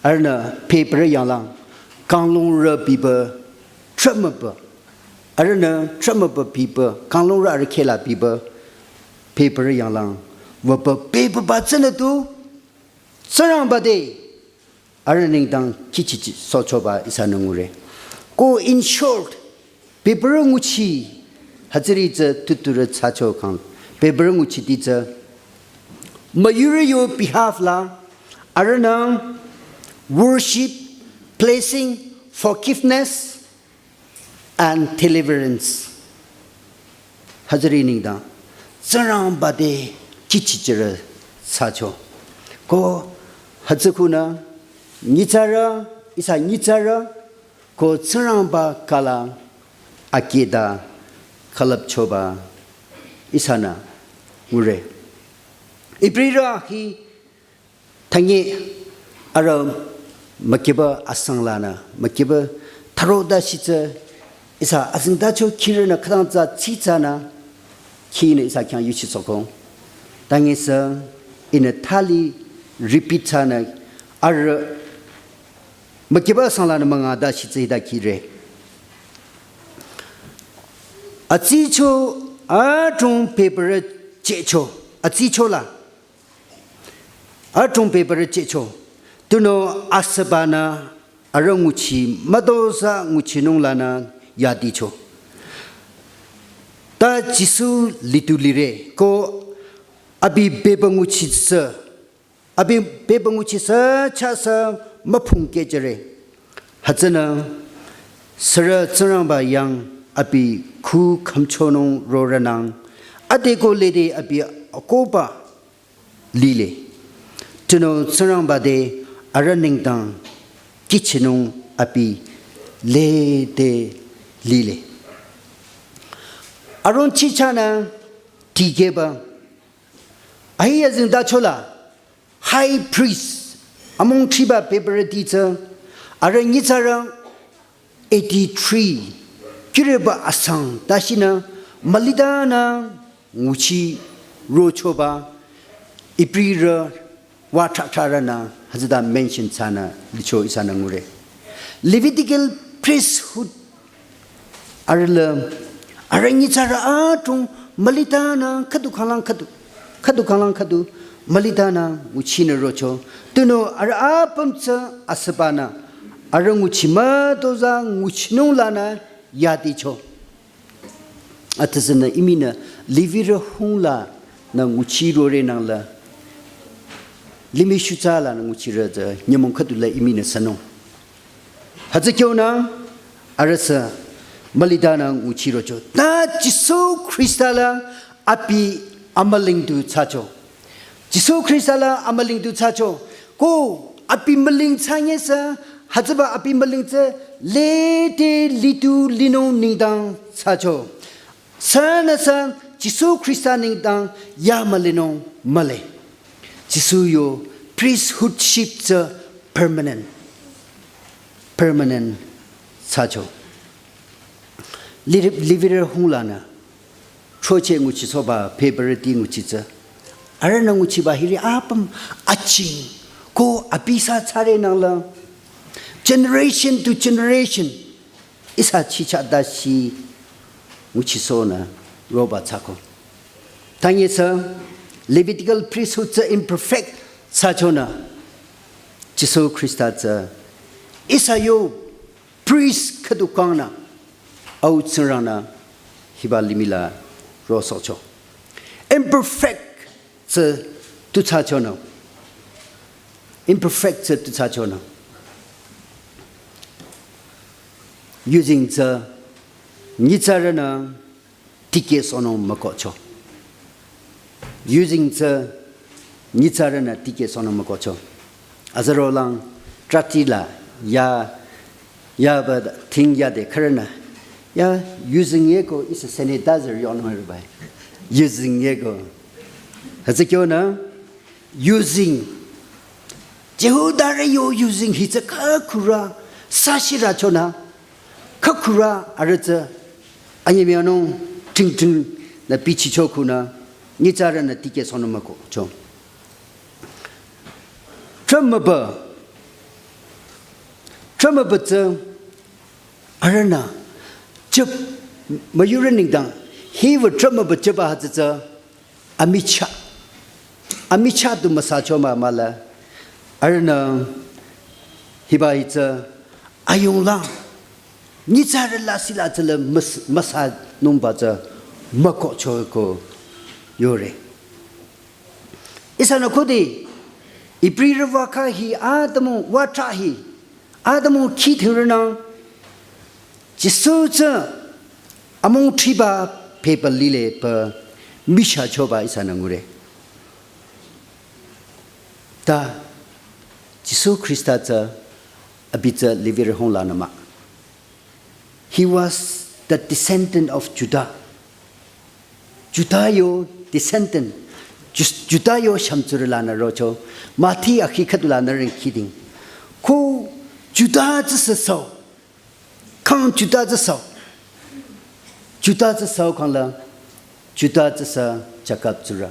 arühnü paper yanglang, kanglungrü biba, trümaba, arühnü trümaba biba, kanglungrü arüh khehla biba, paper yanglang, wüba paper ba tsünü tu, Tsingrangba te, arüh nengdang kihchichi sochoba ihsanü ngure. Ko in short, paper nguchi, hütsüri tsü tuturü thsacho khang, paper nguchiti tsü, müyurü yo behalf la, arühnü worship, blessing, forgiveness, and deliverance. Hütsüri nengdang, Tsingrangba te kihchichirü thsacho. Ko hütsü khunü, nyitsarü, ihsa nyitsarü, ko Tsingrangba kala akeda külüpchoba ihsanü ngure. Ibrirü hi tangi arüh mükiba asanglanü, mükiba tharoda shitsü, ihsa azingdacho khirünü khütang tsü tsitsanü, khinü ihsa khyang yuchi sokong. Tangi sü, ihnü thali repeat thsanü, arüh mükiba asanglanü münga da shitsü hita khire. Atsicho, atung paper checho, atsicho la. Atung paper checho. Tunüo asübanü arüh nguchi mütozah nguchinung lanü yadicho. Ta Jisu litu lire ko abi beba nguchi sü, abi beba nguchi sü chasü müphung kehjüre. Hütsünü sürü Tsingrangba yang abi khu khümchonung rorünang. Ade ko lede abi akoba lile. Tunüo Tsingrangba te arüh nengdang kihchinung abi lede lile. Aron chichanü tikehba. Ahi azingdacho la high priest amung thriba paper ti tsü arüh nyitsarü eighty-three, khirüba asang, tashinü, mülitanü, nguchi, rochoba, Ibrirü, wa thrathra rünü, hütsüta mention thsanü, licho ihsanü ngure. Levitical priesthood, arüh la, arüh nyitsarü atung, mülitanü, khüdu khanglang khüdu, khüdu khanglang khüdu, mülitanü, nguchinü rocho, tunüo arüh apüm tsü asübanü, arüh nguchi mütozah nguchinung lanü yadicho. Atüsünü iminü Levirü hunglanü nguchi rore nangla, limih shutsa lanü nguchirü tsü nyümong khüdu la iminü sünung. Hütsü kyonü, arüh sü mülitanü nguchi rocho. Ta Jisu Khrista la abi amüling du thsacho. Jisu Khrista la amüling du thsacho. Ko abi müling thsanye sü, hütsüba abi müling tsü lede litu linung nengdang thsacho. Sünüsü Jisu Khrista nengdang ya mülinung mühle. Jisu yo priesthoodship tsü permanent. Permanent thsacho. Liri-, Levirü hunglanü. Choche nguchisohba, paper ti nguchi tsü. Arühnü nguchiba hiri apüm aching. Ko abi sü thsare nangla. Generation to generation. Ihsa chicha dashi nguchisohnü roba thsako. Tanye sü Levitical priesthood tsü imperfect thsachonü. Jisu Khrista tsü ihsa yo priest khüdu kangnü, au Tsingrangnü hiba limih la rosohcho. Imperfect tsü tu thsachonü. Imperfect tsü tu thsachonü. Using tsü nyitsarünü tikehsohnung mükohcho. Using tsü nyitsarünü tikehsohnung mükohcho. Azarülang trati la ya, yaba ting yade khürünü. Ya using yeko is a sanitizer yonung ribai. Using yeko. Hütsü kyonü using. Jihudarü yo using hi tsü khükhürü sashirü chonü. Khükhürü arüh tsü anyemüyanung ting ting nü bichicho khunü nyitsarünü tikehsohnung mükohcho. Trümaba Trümüba tsü arühnü chüp müyurü nengdang hiwü trümüba chüba hütsü tsü amichah. Amichah du müsacho mah mahla arühnü hiba hi tsü ayunglang nyitsarü lasih la tsüla müs-, müsanungba tsü mükohcho ko yore. Ihsanü khode Ibrirü vakha hi atümung watra hi atümung khithirünang Jisu tsü amung thriba pehba lile pü michah choba ihsanü ngure. Ta Jisu Khrista tsü abi tsü Levirü honglanü mah. He was the descendant of Judah. Judah yo descendant. Ju-, Judah yo shümtsurü lanü rocho. Mathi akhi khüdu lanü rengkiding. Ko Judah tsü sü so. Khang Judah tsü so. Judah tsü so khangla. Judah tsü sü Jakob tsurü.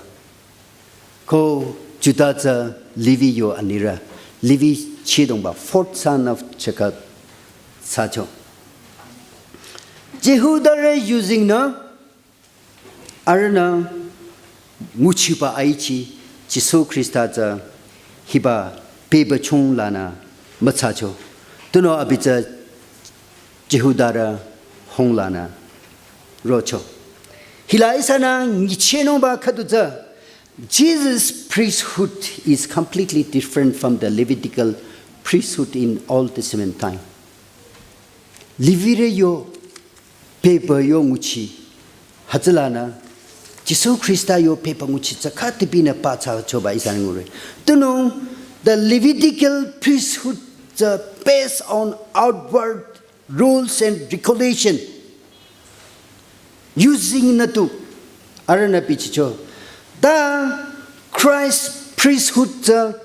Ko Judah tsü Levi yo anirü. Levi chidongba, fourth son of Jacob thsacho. Jihudarü yuzingnü arühnü nguchiba aichi Jisu Khrista tsü hiba pehba chunglanü müthsacho. Tunüo abi tsü Jihudarü honglanü rocho. Hila ihsanü nyichehnungba khüdu tsü Jesus' priesthood is completely different from the Levitical priesthood in Old Testament time. Levirü yo pehba yo nguchi hütsülanü Jisu Khrista yo pehba nguchi tsü khütipinü pathsachoba ihsanü ngure. Tunüo the Levitical priesthood tsü based on outward rules and regulation. Yuzingnü tu arühnü bichicho. The Christ priesthood tsü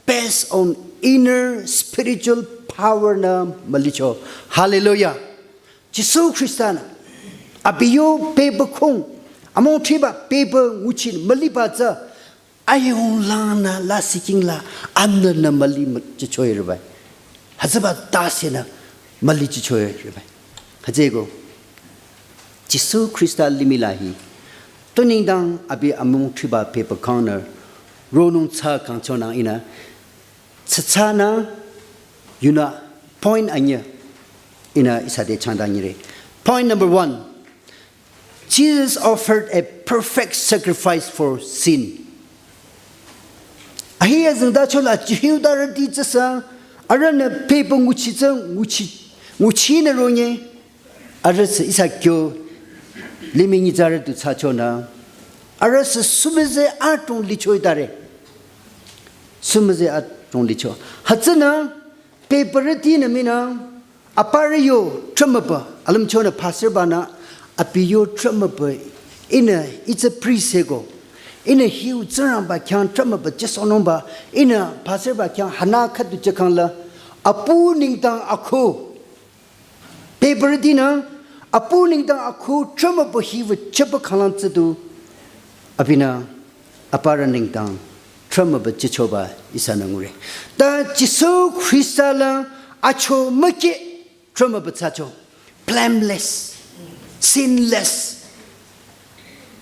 based on inner spiritual power nü mülicho. Hallelujah. Jisu Khrista nü abi yo pehba khung, amung thriba pehba nguchi müliba tsü ayunglangnü lasih kingla anünü müli mü-, chichoe ribai. Hütsüba tasenü müli chichoe ribai. Hütsüeko Jisu Khrista limih la hi tu nengdang abi amung thriba pehba khangnü ronung thsa kangchonang ihnü tsütsünü yunü point anyüh ihnü ihsa te changdanyire. Point number one. Jesus offered a perfect sacrifice for sin. Ahi azengtachola Jihudarüti tsüsü arühnü pehba nguchi tsü nguchi, nguchinü ronye arüh sü ihsa kyo limih nyitsarü du thsachonü arüh sü sümüzeh adrong lichoitare. Sümüzeh adrong licho. Hütsünü pehbarütinü minü aparü yo trümüba, alümchonü pastor banü abi yo trümüba ihnü it's a priest hüko. Ihnü hiu Tsingrangba khyang trümüba jüsohnungba ihnü pastor ba khyang hanü khüdu jükhangla apu nengdang akhu. Pehbarütinü apu nengdang akhu trümüba hiwü jüba khanglang tsü du abinü aparü nengdang trümüba jüchoba ihsanü ngure. Ta Jisu Khrista la acho mükeh trümüba thsacho. Blameless, sinless.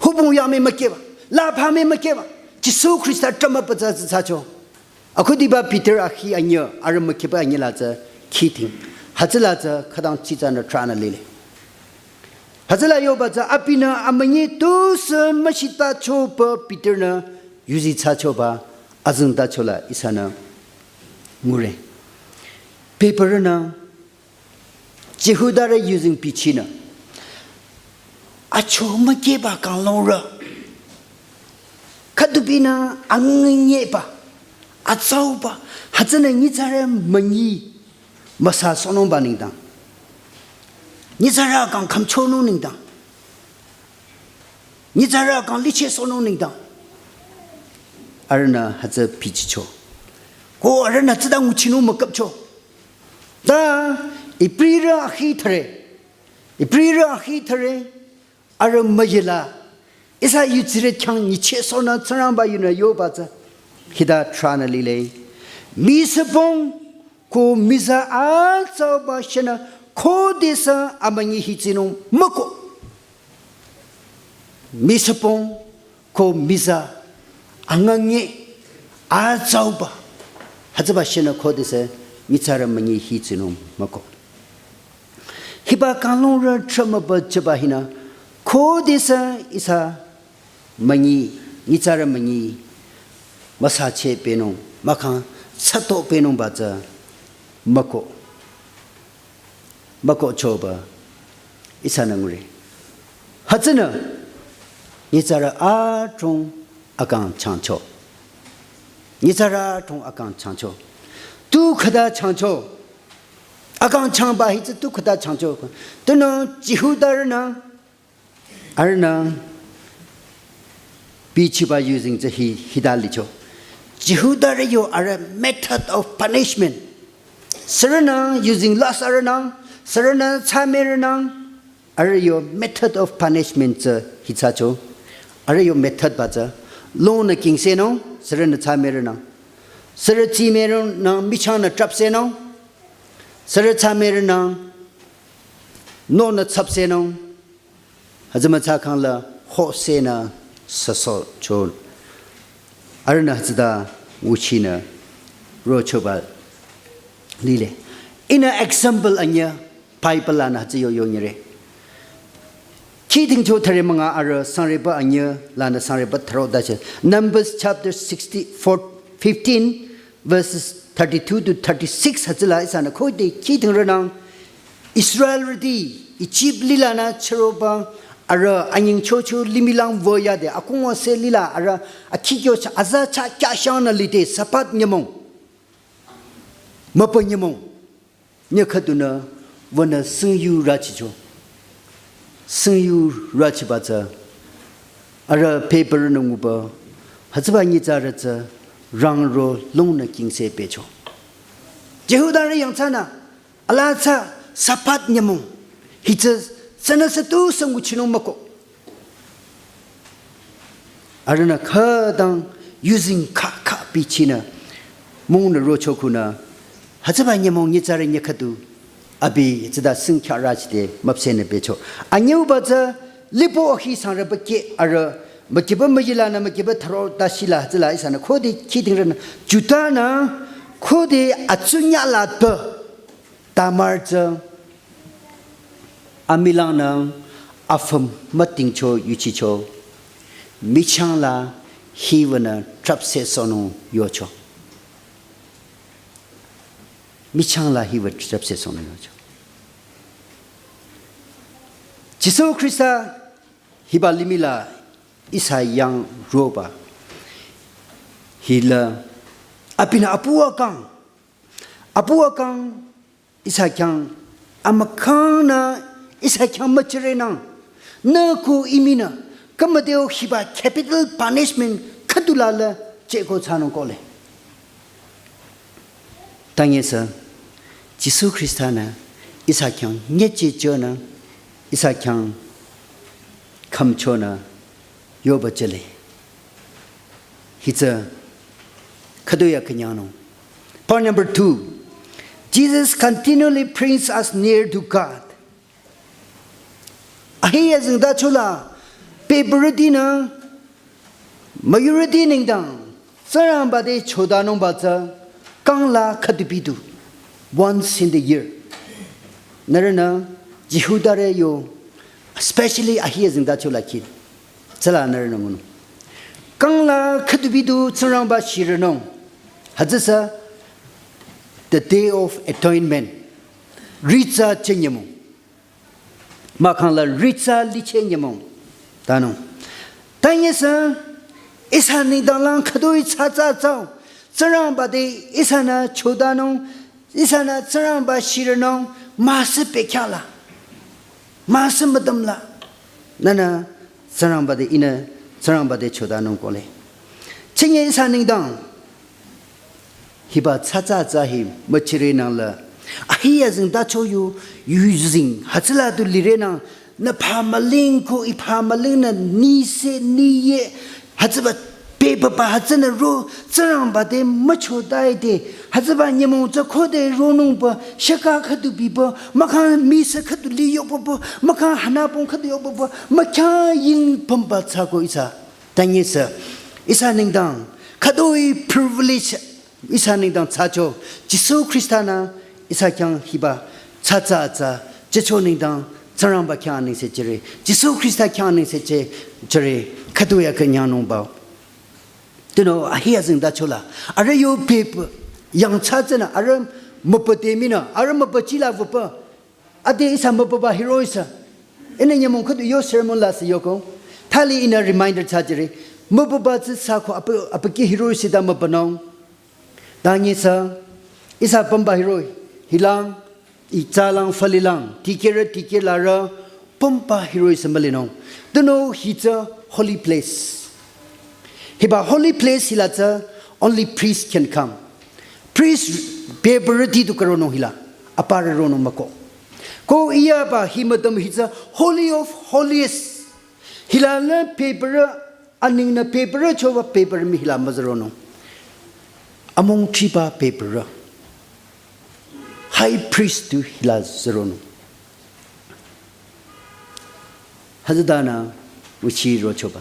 Hubung yame mükehba, lapha me mükehba. Jisu Khrista trümüba thsa thsacho. Akhudiba Peter akhi anyüh, arüh mükehba anyüh la tsü khiting. Hütsüla tsü khütang chitsanü tranü lile. Hütsüla yoba tsü abinü amünyi tusü müshitachoba Peter nü yuzi thsachoba azengtachola ihsanü ngure. Pehbarünü Jihudarü yuzeng bichinü acho mükehba kanglongrü khüdubinü angenyeba, atsauba, hütsünü nyitsarü münyi müsasohnungba nengdang, nyitsarü kang khümchonung nengdang, nyitsarü kang lichehsohnung nengdang arühnü hütsü bichicho. Ko arühnü tsüta nguchinung müküpcho. Ta Ibrirü akhi thüre, Ibrirü akhi thüre, arüh müyila ihsa yudsirü khyang nyichehsohnü Tsingrangba yunü yoba tsü hita tranü lile. Misüpung ko miza atsauba shenü khodesü amünyi hitsinung müko. Misüpong ko miza angange atsauba hütsüba shenü khodesü nyitsarü münyi hitsinung müko. Hiba kanglungrü tramaba chiba hinü khodesü ihsa münyi, nyitsarü münyi müsache pehnung, mahkhang sato pehnungba tsü müko. Müko choba ihsanü ngure. Hütsünü nyitsarü adrong akang changcho. Nyitsarü adrong akang changcho. Tu khüta changcho. Akang changba hitsü tu khüta changcho. Tunüo Jihudarünü, arühnü bichiba using tsü hi, hita licho. Jihudarü yo arüh method of punishment. Sürünü using last arühnü, sürünü tsamerünü, arüh yo method of punishment tsü hitsacho. Arüh yo method ba tsü lonü kingsenung, sürünü tsamerünü. Sürü tsimerünü michangnü trapsenung. Sürü tsamerünü nonü tsapsenung. Hütsü mütsa khangla hosenü süsohcho. Arühnü hütsüta nguchinü rochoba lile. Ihnü example anyüh Bible lanü hütsü yo yonyire. Kidingcho thüre münga arüh sangreba anyüh lanü sangreba thüro dachi. Numbers chapter sixty-four, fifteen, verses thirty-two to thirty-six hütsüla ihsanü khode kidingrünang Israelrüti Ijip lilanü chüroba arüh anyingchocho limih lang wüyade akungwase lila arüh akhikyo cha aza cha kyashangnü lide Sabbath nyümong. Müpa nyümong. Nyüh khüdunü wünü singyu rachicho. Singyu rachiba tsü arüh paper nü nguba hütsüba nyitsarü tsü rangro longnü kingse pehcho. Jihudarü yangthsanü alaa tsü Sabbath nyümong hitsü sünüsü tusü nguchinung müko. Arühnü khütang using kha kha bichinü mungnü rocho khunü hütsüba nyümong nyitsarü nyüh khüdu abi tsüta singkya rachide müpsehnü becho. Anyüba tsü lipo ahi sangreba ke arüh mükiba müyilanü mükiba thüro dashila hütsüla ihsanü khode kidingrünü Judanü khode atsunyala pü Tamar tsü amilangnü afüm mütingcho yuchicho. Michangla hiwünü trapse sohnung yocho. Michangla hiwü trapse sohnung yocho. Jisu Khrista hiba limihla ihsa yang roba. Hila abinü apu akang. Apu akang ihsa khyang amükhangnü ihsa khyang müchirenang. Nü ku iminü kamadeo hiba capital punishment khüdula la cheko thsanung kohle. Tanyesü Jisu Khrista-nü ihsa khyang nyechechonü ihsa khyang khümchonü yoba chele. Hitsü khüdu ya künyangnung. Point number two, Jesus continually brings us near to God. Ahi ya zingda chula, pe bürütinü, müyurüti nengdang, Tsingrangba te chodanungba tsü, kangla khüdubidu, once in the year. Nührünü, Jihudarü yo, especially ahi ya zingda chula kid. Tsüla nührünü ngunung. Kangla khüdubidu Tsingrangba shirenung. Hütsüsü, the day of atonement. Ritsa chenyemung. Mahkhangla ritsa liche nyümong. Tanung. Tanyesü, ihsa nengdang lang khütoi tsatsa tsao. Tsingrangba te ihsanü chodanung, ihsanü Tsingrangba shirenung, müsü pekhyala. Müsü müdümla. Nünü Tsingrangba te ihnü, Tsingrangba te chodanung kohle. Chenye ihsa nengdang. Hiba tsatsa tsa hi müchirenangla. Ahi ya zingda cho yu, yu zing, hütsüla du lirenang, nü pha müling ko i pha müling nü nise niye, hütsüba Te papa hütsünü ro, Tsingrangba te mücho tai te, hütsüba nyümong tsü khode ronungba, shaka khüdu biba, mahkhang misa khüdu li yokbaba, mahkhang hanapong khüdu yokbaba, mahkhang ying pümba tsako ihsa. Tanyisa, ihsa nengdang, khütoi privilege ihsa nengdang thsacho, Jisu Khrista-nü ihsa khyang hiba, thsatsa atsa, jücho nengdang, Tsingrangba khyang anengse jüre, Jisu Khrista khyang anengse jü, jüre, khüdu ya künyangnungba. Tunüo ahi azengtachola, arüh yo pep, yangthsa tsünü, arüh müpa te minü, arüh müpa chila wüpa, ade ihsa müpaba hiroh-i sü. Ihnü nyümong khüdu yo sermon la sü yoko. Thali ihnü reminder thsa jüre. Müpaba tsü sako apa, apa ki hiroh-i sü ta müpanung. Tanyisa, ihsa pümba hiroh-i, hilang, itsalang, falilang, tikehre, tikehlarü, pümba hiroh-i sü mülinung. Tunüo hi tsü holy place. Hiba holy place hila tsü only priest can come. Priest bebürüti tu karonung hila, aparü ronung mako. Ko iyaba hi müdüm hi tsü holy of holiest. Hila le bebürü, aningnü bebürü choba bebürü mii hila müzüronung. Amongthriba bebürü. High priest tu hila züronung. Hütsüdanü nguchi rochoba.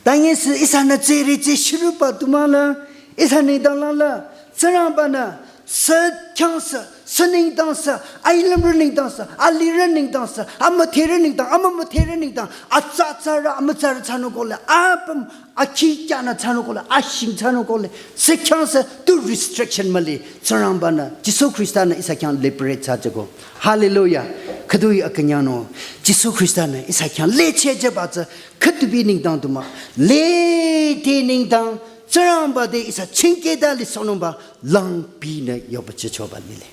Tanyisa ihsanü tsüri tsü shiruba tumüla, ihsa nengdang lala, Tsingrangba-nü, sü khyang sü, sü nengdang sü, ailümrü nengdang sü, alirü nengdang sü, amüdherü nengdang, amümüdherü nengdang, atsa tsarü, amütsarü thsanung kohle, apüm, akhi kyanü thsanung kohle, ashing thsanung kohle, sü khyang sü, tu restriction müli, Tsingrangba-nü, Jisu Khrista-nü ihsa khyang liberate thsajüko. Hallelujah. Khütoi akünyangnung. Jisu Khrista-nü ihsa khyang lechehjüba tsü khütubi nengdang tumü. Lede nengdang Tsingrangba te ihsa chingkehta lisohnungba langbinü yoba jüchoba lile.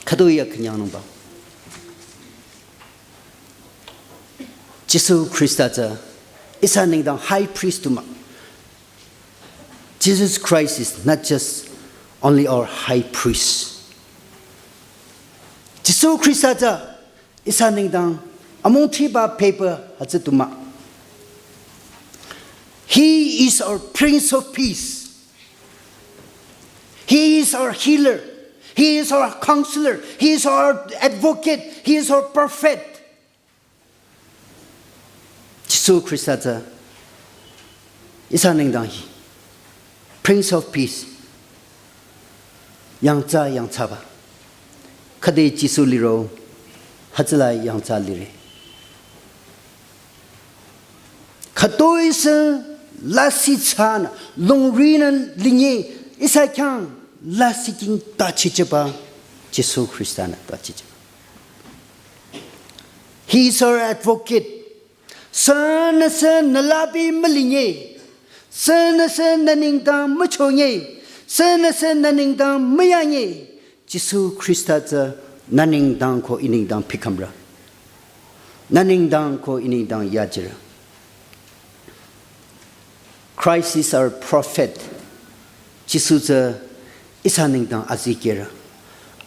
Khütoi akünyangnungba. Jisu Khrista tsü ihsa nengdang high priest tumü. Jesus Christ is not just only our high priest. Jisu Khrista tsü ihsa nengdang amongthriba bebü hütsü tumü. He is our Prince of Peace. He is our healer. He is our counselor. He is our advocate. He is our prophet. Jisu Khrista tsü ihsa nengdang hi Prince of Peace, yangtsa yangtsaba. Khüde Jisu liro, hütsüla yangtsa lire. Khütoi sü lasih thsanü, longrinü linye, ihsa khyang lasih king tachijüba, Jisu Khrista-nü tachijüba. He is our advocate. Sünüsü nü labi mülinye. Sünüsü nü nengdang müchonye. Sünüsü nü nengdang müyanye. Jisu Khrista tsü nü nengdang ko ih nengdang pikhümrü. Nü nengdang ko ih nengdang yajirü. Christ is our prophet. Jisu tsü ihsa nengdang azikehrü.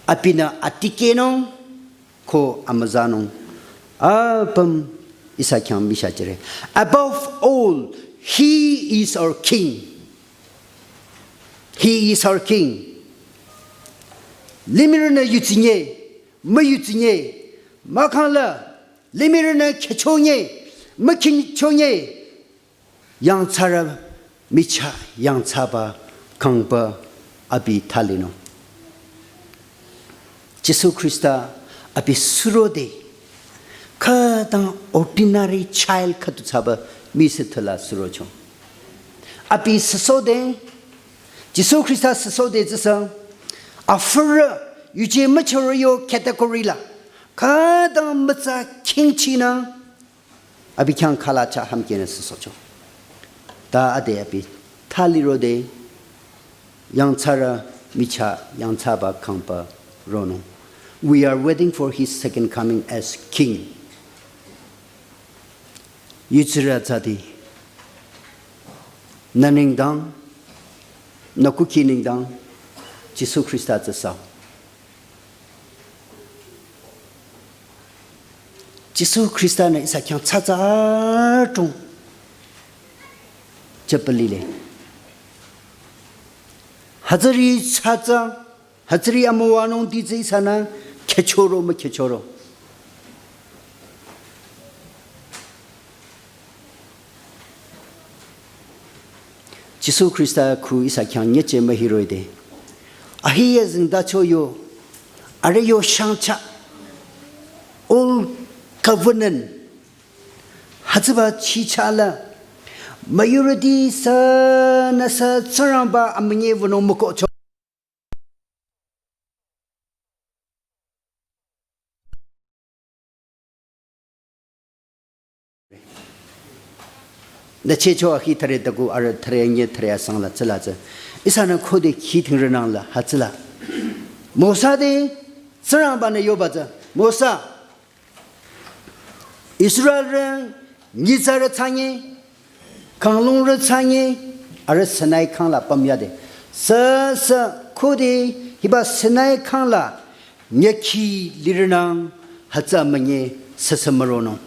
Abinü atikehnung ko amüzanung apüm ihsa khyang mishajüre. Above all, he is our king. He is our king. Limihrünü yutsinye, müyutsinye, mahkhangla, limihrünü khechonye, mükhinchonye, yangthsarü michah yangthsaba kangba abi thalinung. Jisu Khrista abi surode, khütang ordinary child khüdu thsaba misithüla surocho. Abi süsode, Jisu Khrista süsode tsüsü, afürü yuje müchorü yo category la, khütang mütsa khingchinü, abi khyang khala cha hamkenü süsocho. Ta ade abi thalirode yangthsarü michah yangthsaba kangba ronung. We are waiting for his second coming as king. Yutsirü tsati, nü nengdang, nü kukhi nengdang, Jisu Khrista tsü sa. Jisu Khrista-nü ihsa khyang tsatsa atung. chapalile. Hütsüri tsatsa, hütsüri amüwanung ti tsü ihsanü khechoro mü khechoro. Jisu Khrista khu ihsa khyang nyeche mühiroh-i de. Ahiye zingdacho yo, arüh yo shangcha, Old Covenant, hütsüba chicha la, müyurüti sünüsü Tsingrangba amünyi wünung mükohcho. Nü checho ahi thare taku arüh thare nye thare asang la tsüla tsü. Ihsanü khode khi thingrünang la hütsüla. Mosa te Tsingrangba-nü yoba tsü. Mosa, Israelrü nyitsarü thsanye, kanglungrü thsanye, arüh Sinai kang la pümyade. Sü sü khode hiba Sinai kang la nyükhi lirünang hütsü amünyi süsü müronung.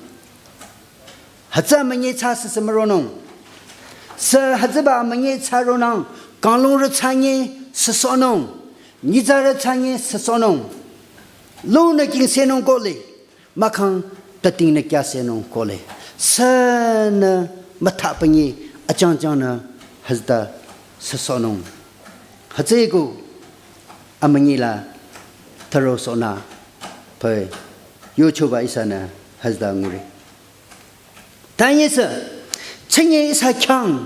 Hütsü amünyi tsü süsü müronung. Sü hütsüba amünyi tsü ronang kanglungrü thsanye süsohnung. Nyitsarü thsanye süsohnung. Lunü kingsenung kohle. Mahkhang tatingnü kyasenung kohle. Sünü müthapanyi achangchangnü hütsüta süsohnung. Hütsüeko amünyi la tharo sohnü pü yochoba ihsanü hütsüta ngure. Tanyesü, chünye ihsa khyang,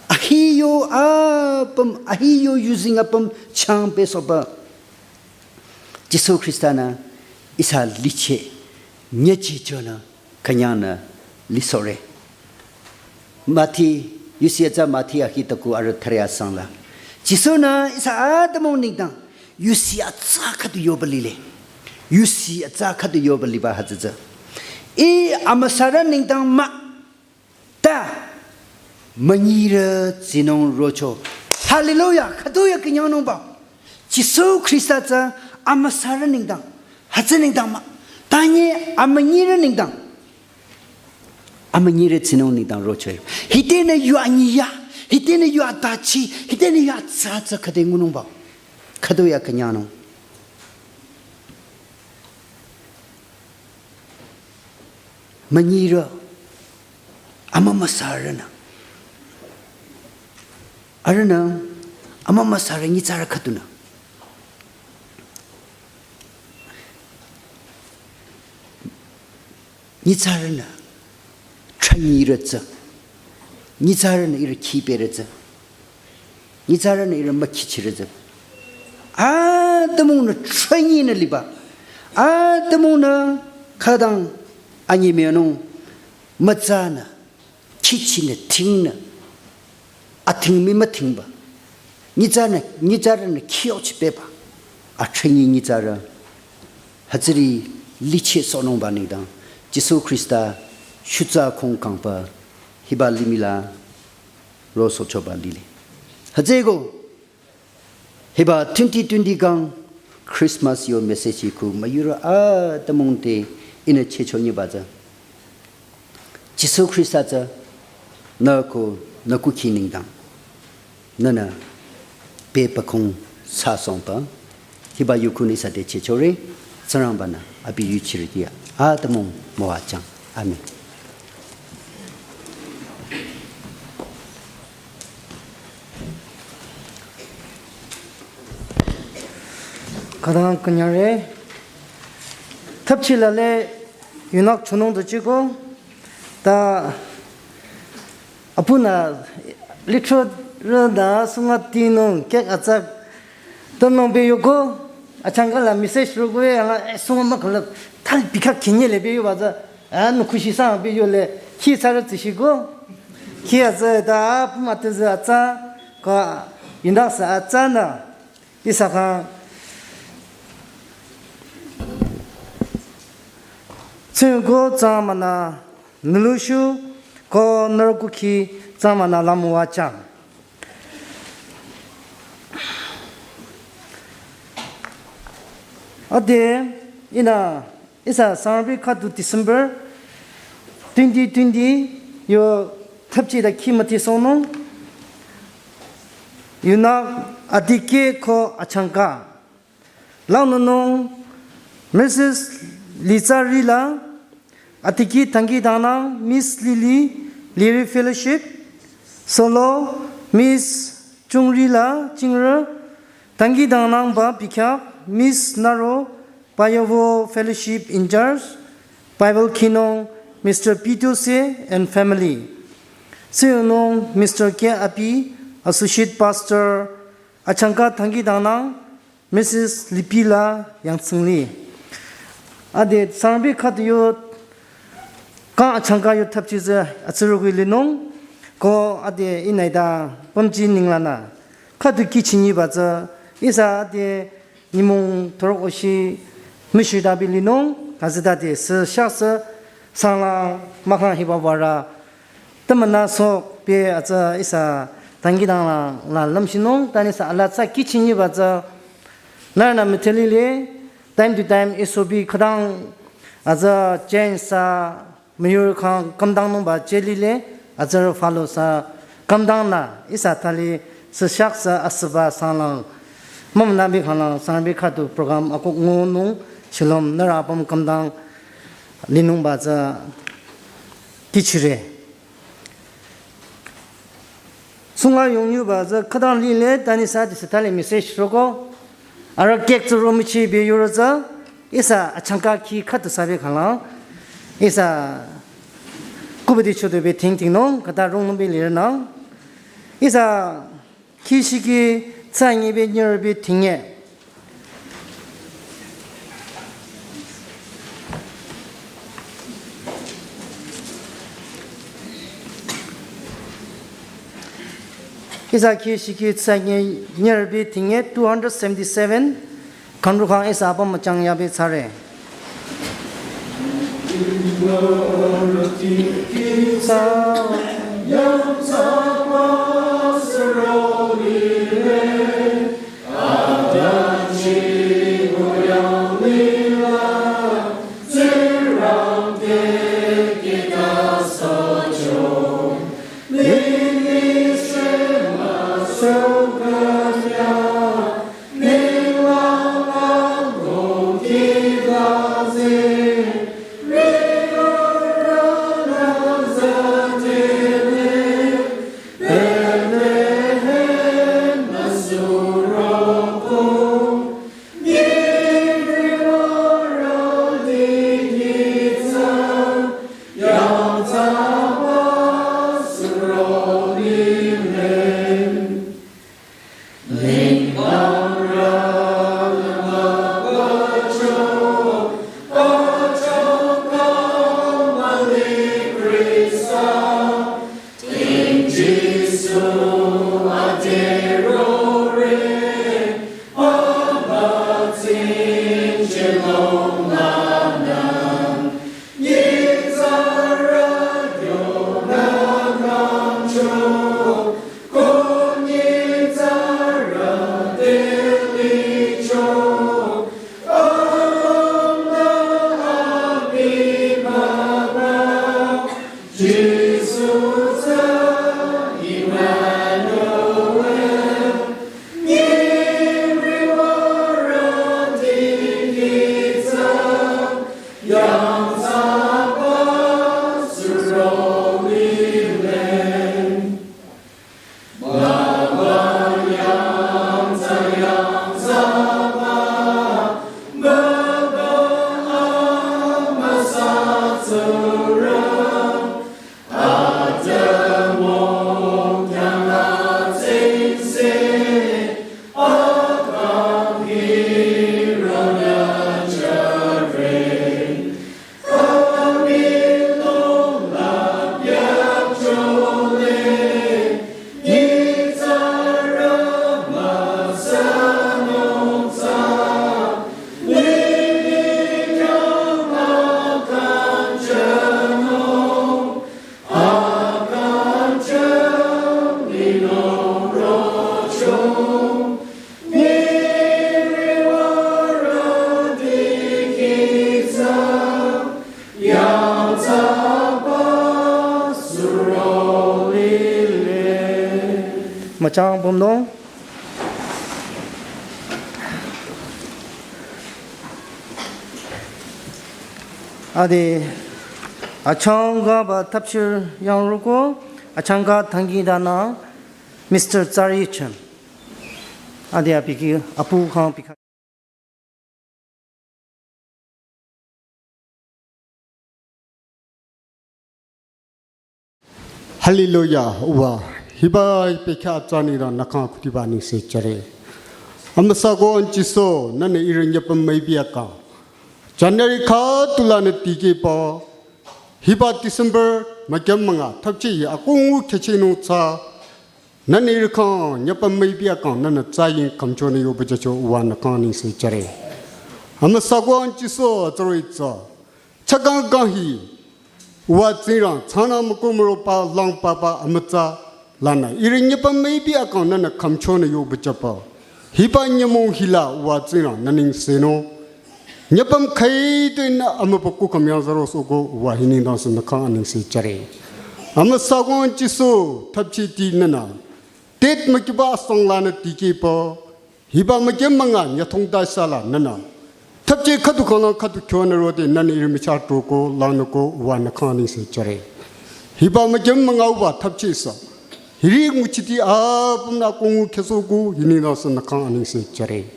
ahiyo apüm, ahiyo yuzeng apüm chang pesohba. Jisu Khrista-nü ihsa licheh, nyechichonü, künyangnü lisohre. Mathi, yusi atsa Mathi ahi taku arüh thare asang la. Jisu-nü ihsa atümung nengdang, yusi atsa khüdu yoba lile. Yusi atsa khüdu yoba liba hütsü tsü. Ih amüsarü nengdang mah. Ta münyirü tsinung rocho. Hallelujah. Khüdu ya künyangnungba. Jisu Khrista tsü amüsarü nengdang. Hütsü nengdang mah. Tanye amünyirü nengdang. Amünyirü tsinung nengdang rocho. Hitenü yu anyiya. Hitenü yu atachi. Hitenü yu atsa tsü khüde ngunungba. Khüdu ya künyangnung. Münyirü, amümüsarünü. Arühnü, amümüsarü nyitsarü khüdunü. Nyitsarünü, thranyirü tsü. Nyitsarünü ihrü khiperü tsü. Nyitsarünü ihrü mükhichirü tsü. Atümungnü training nü liba. Atümungnü khütang anyemüyanung mütsanü, khichinü, thingnü, athingmi müthingba. Nyitsarünü, nyitsarünü khiyochih peba. A training nyitsarü. Hütsüri licheh sohnungba nengdang. Jisu Khrista shutsa khong kangba hiba limih la rosohchoba lile. Hütsüeko, hiba twenty twenty kang Christmas yo message khu müyurü atümung te ihnü chehchonyiba tsü. Jisu Khrista tsü nü ko nü kukhi nengdang. Nünü pehpakhong sasongba. Hiba yukhunü ihsa te chehchore, Tsingrangba-nü abi yuchirüti atümung müwajüng. Amen. Khütang künyangre, thapchi lale yunak chonung do chiko, ta apunü litro rü da sunga tinung kek atsa tünung be yoko, achangka la message rü kwe, ala, eh, sunga makala, thal bikha khenye le be yo baza, ah, nukhushi sang be yo le, khi sara tsishiko, khi atsa da, apum atsa atsa, ka, indak sa atsa na, ihsa kha, tsingko tsang mana, nülushu, ko nüru kukhi tsang mana lamwa chang. Ade, ihnü, ihsa Sangbi khüdu December twenty twenty yo thapchi da khi müti sohnung, Yunak adikeh ko achangka. Langnunung Missus Litsarila, adikeh dangkhidangnang Miss Lily, Liri Fellowship, solo Miss Chungrila Chingre, dangkhidangnangba bikyak Miss Naro, Payovo Fellowship in charge, Bible khinung Mister Pitose and family. Siyonung Mister K Api, Associate Pastor, achangka dangkhidangnang Missus Lipila Yangtsingli. Ade sangbi khat yo ka achangka yo thapchi tsü atsürügui linung ko ade inaida pamji ninglana. Khatu kihchinyiba tsü ihsa ade nyümong thorok oshi müshitabi linung, kazidade sü shasü sanglang mahkhang hiba bara. Tümünü sok pe atsa ihsa dangkhidangnang la lümshinung, tanü ihsa alaa tsü kihchinyiba tsü nührünü müdhelile, time to time S O P khütang atsa change sa müyurü khang kümdangnungba chelile, atsarü follow sa kümdangnü ihsa thali sü shasü asüba sanglang. Mümünübi khanglang sangbi khatu program akok ngunung, shalom, nührü apüm kümdang linungba tsü kihchire. Sunga yongyuba tsü khütang lile, tanü ihsa di sü thali message roko. Arüh cake tsü romichi be yoro tsü, ihsa achangka khi khatu sabi khanglang. Ihsa kubudi chodo be thing thing nung, khüta rungnung be lire nang. Ihsa khi shiki tsü nyibe nyürübe thinge. Ihsa khi shiki tsü nyi nyürübe thinge two hundred seventy-seven. Khanru khang ihsa apüm müchang yabi tsare. Müchang pümnung, Ade, achangkaba thapchir yangroko, achangka thangi dana, Mister Tsari Chen. Ade apiki, apu khang pikha. Hallelujah, uwa. Hiba pekha tsani da nakha kutiba ningse chare. Amüsa ko anchiso, nane irin yapam maibi akang. January khatula ne tiki pa. Hiba December makyam manga, thapchi akungu khechi nung tsa. Nane irkhang, nyapa maibi akang, nane tsayin kamcho ne yoba jacho uwa nakang ningse chare. Amüsa ko anchiso, atsaroi tsa. Chakang kang hi, uwa Tsingrang, tsana mako maro pa, lang pa pa, amütsa, lana. Irin nyapa maibi akang, nane kamcho ne yoba japa. Hiba nyamong hila, uwa Tsingrang, naningse no. Nyapam khai tuina amapa kukham yang zaro soko wa hining dang sü nakang aningse chare. Amüsa ko anchiso thapchi ti nana. Tet makiba asang lana tiki pa. Hiba makyam manga nyathong da sala nana. Thapchi khatu khang lang khatu kyo na rode nana irmicha troko lana ko wa nakang aningse chare. Hiba makyam manga uwa thapchi sa. Hiri nguchiti apum na kongu kheso gu yini na sa nakang aningse chare.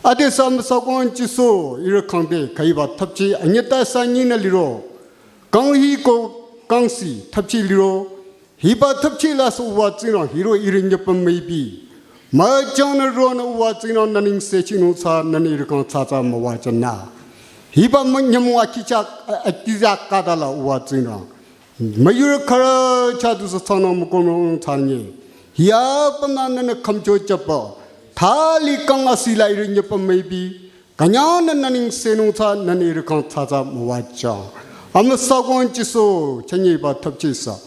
Ade sa amüsa ko anchiso, ira khangde, kaiba thapchi, anyata sa nyi na liro. Kang hi ko, kang si, thapchi liro. Hiba thapchi la sa uwa Tsingrang, hiro irin nyapa maibi. Ma chang na ro na uwa Tsingrang naningse chino sa, nani irkhang tsa tsa ma wa chana. Hiba ma nyamu akicha, a-, akicha kadala uwa Tsingrang. Mayur khara cha du sa tsana mukono tsanye. Hiya pa na nana kamcho chapa. Thali kang asila irin nyapa maibi. Kanya na naningse nung tsa nani irkhang tsa tsa mawacha. Amüsa ko anchiso chanye ba thapchi sa.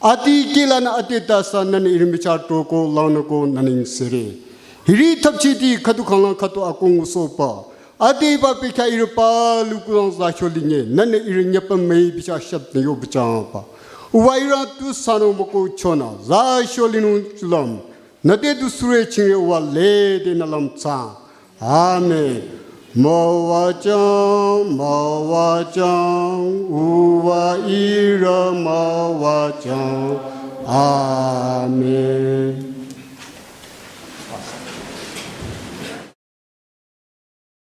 Ati kila na ate ta sa nani irmicha troko lana ko naningse re. Hiri thapchi ti khatu khang lang khatu akongu so pa. Ade ba pekha irpa lukulang za sholi nye, nane irin nyapa maibi cha shap ne yoba japa. Uwa iran tu sano moko chona, za sholi nun chulam. Nade du sure chingre uwa le de nalam tsa. Amen. Mawa chang, mawa chang, uwa ira mawa chang. Amen.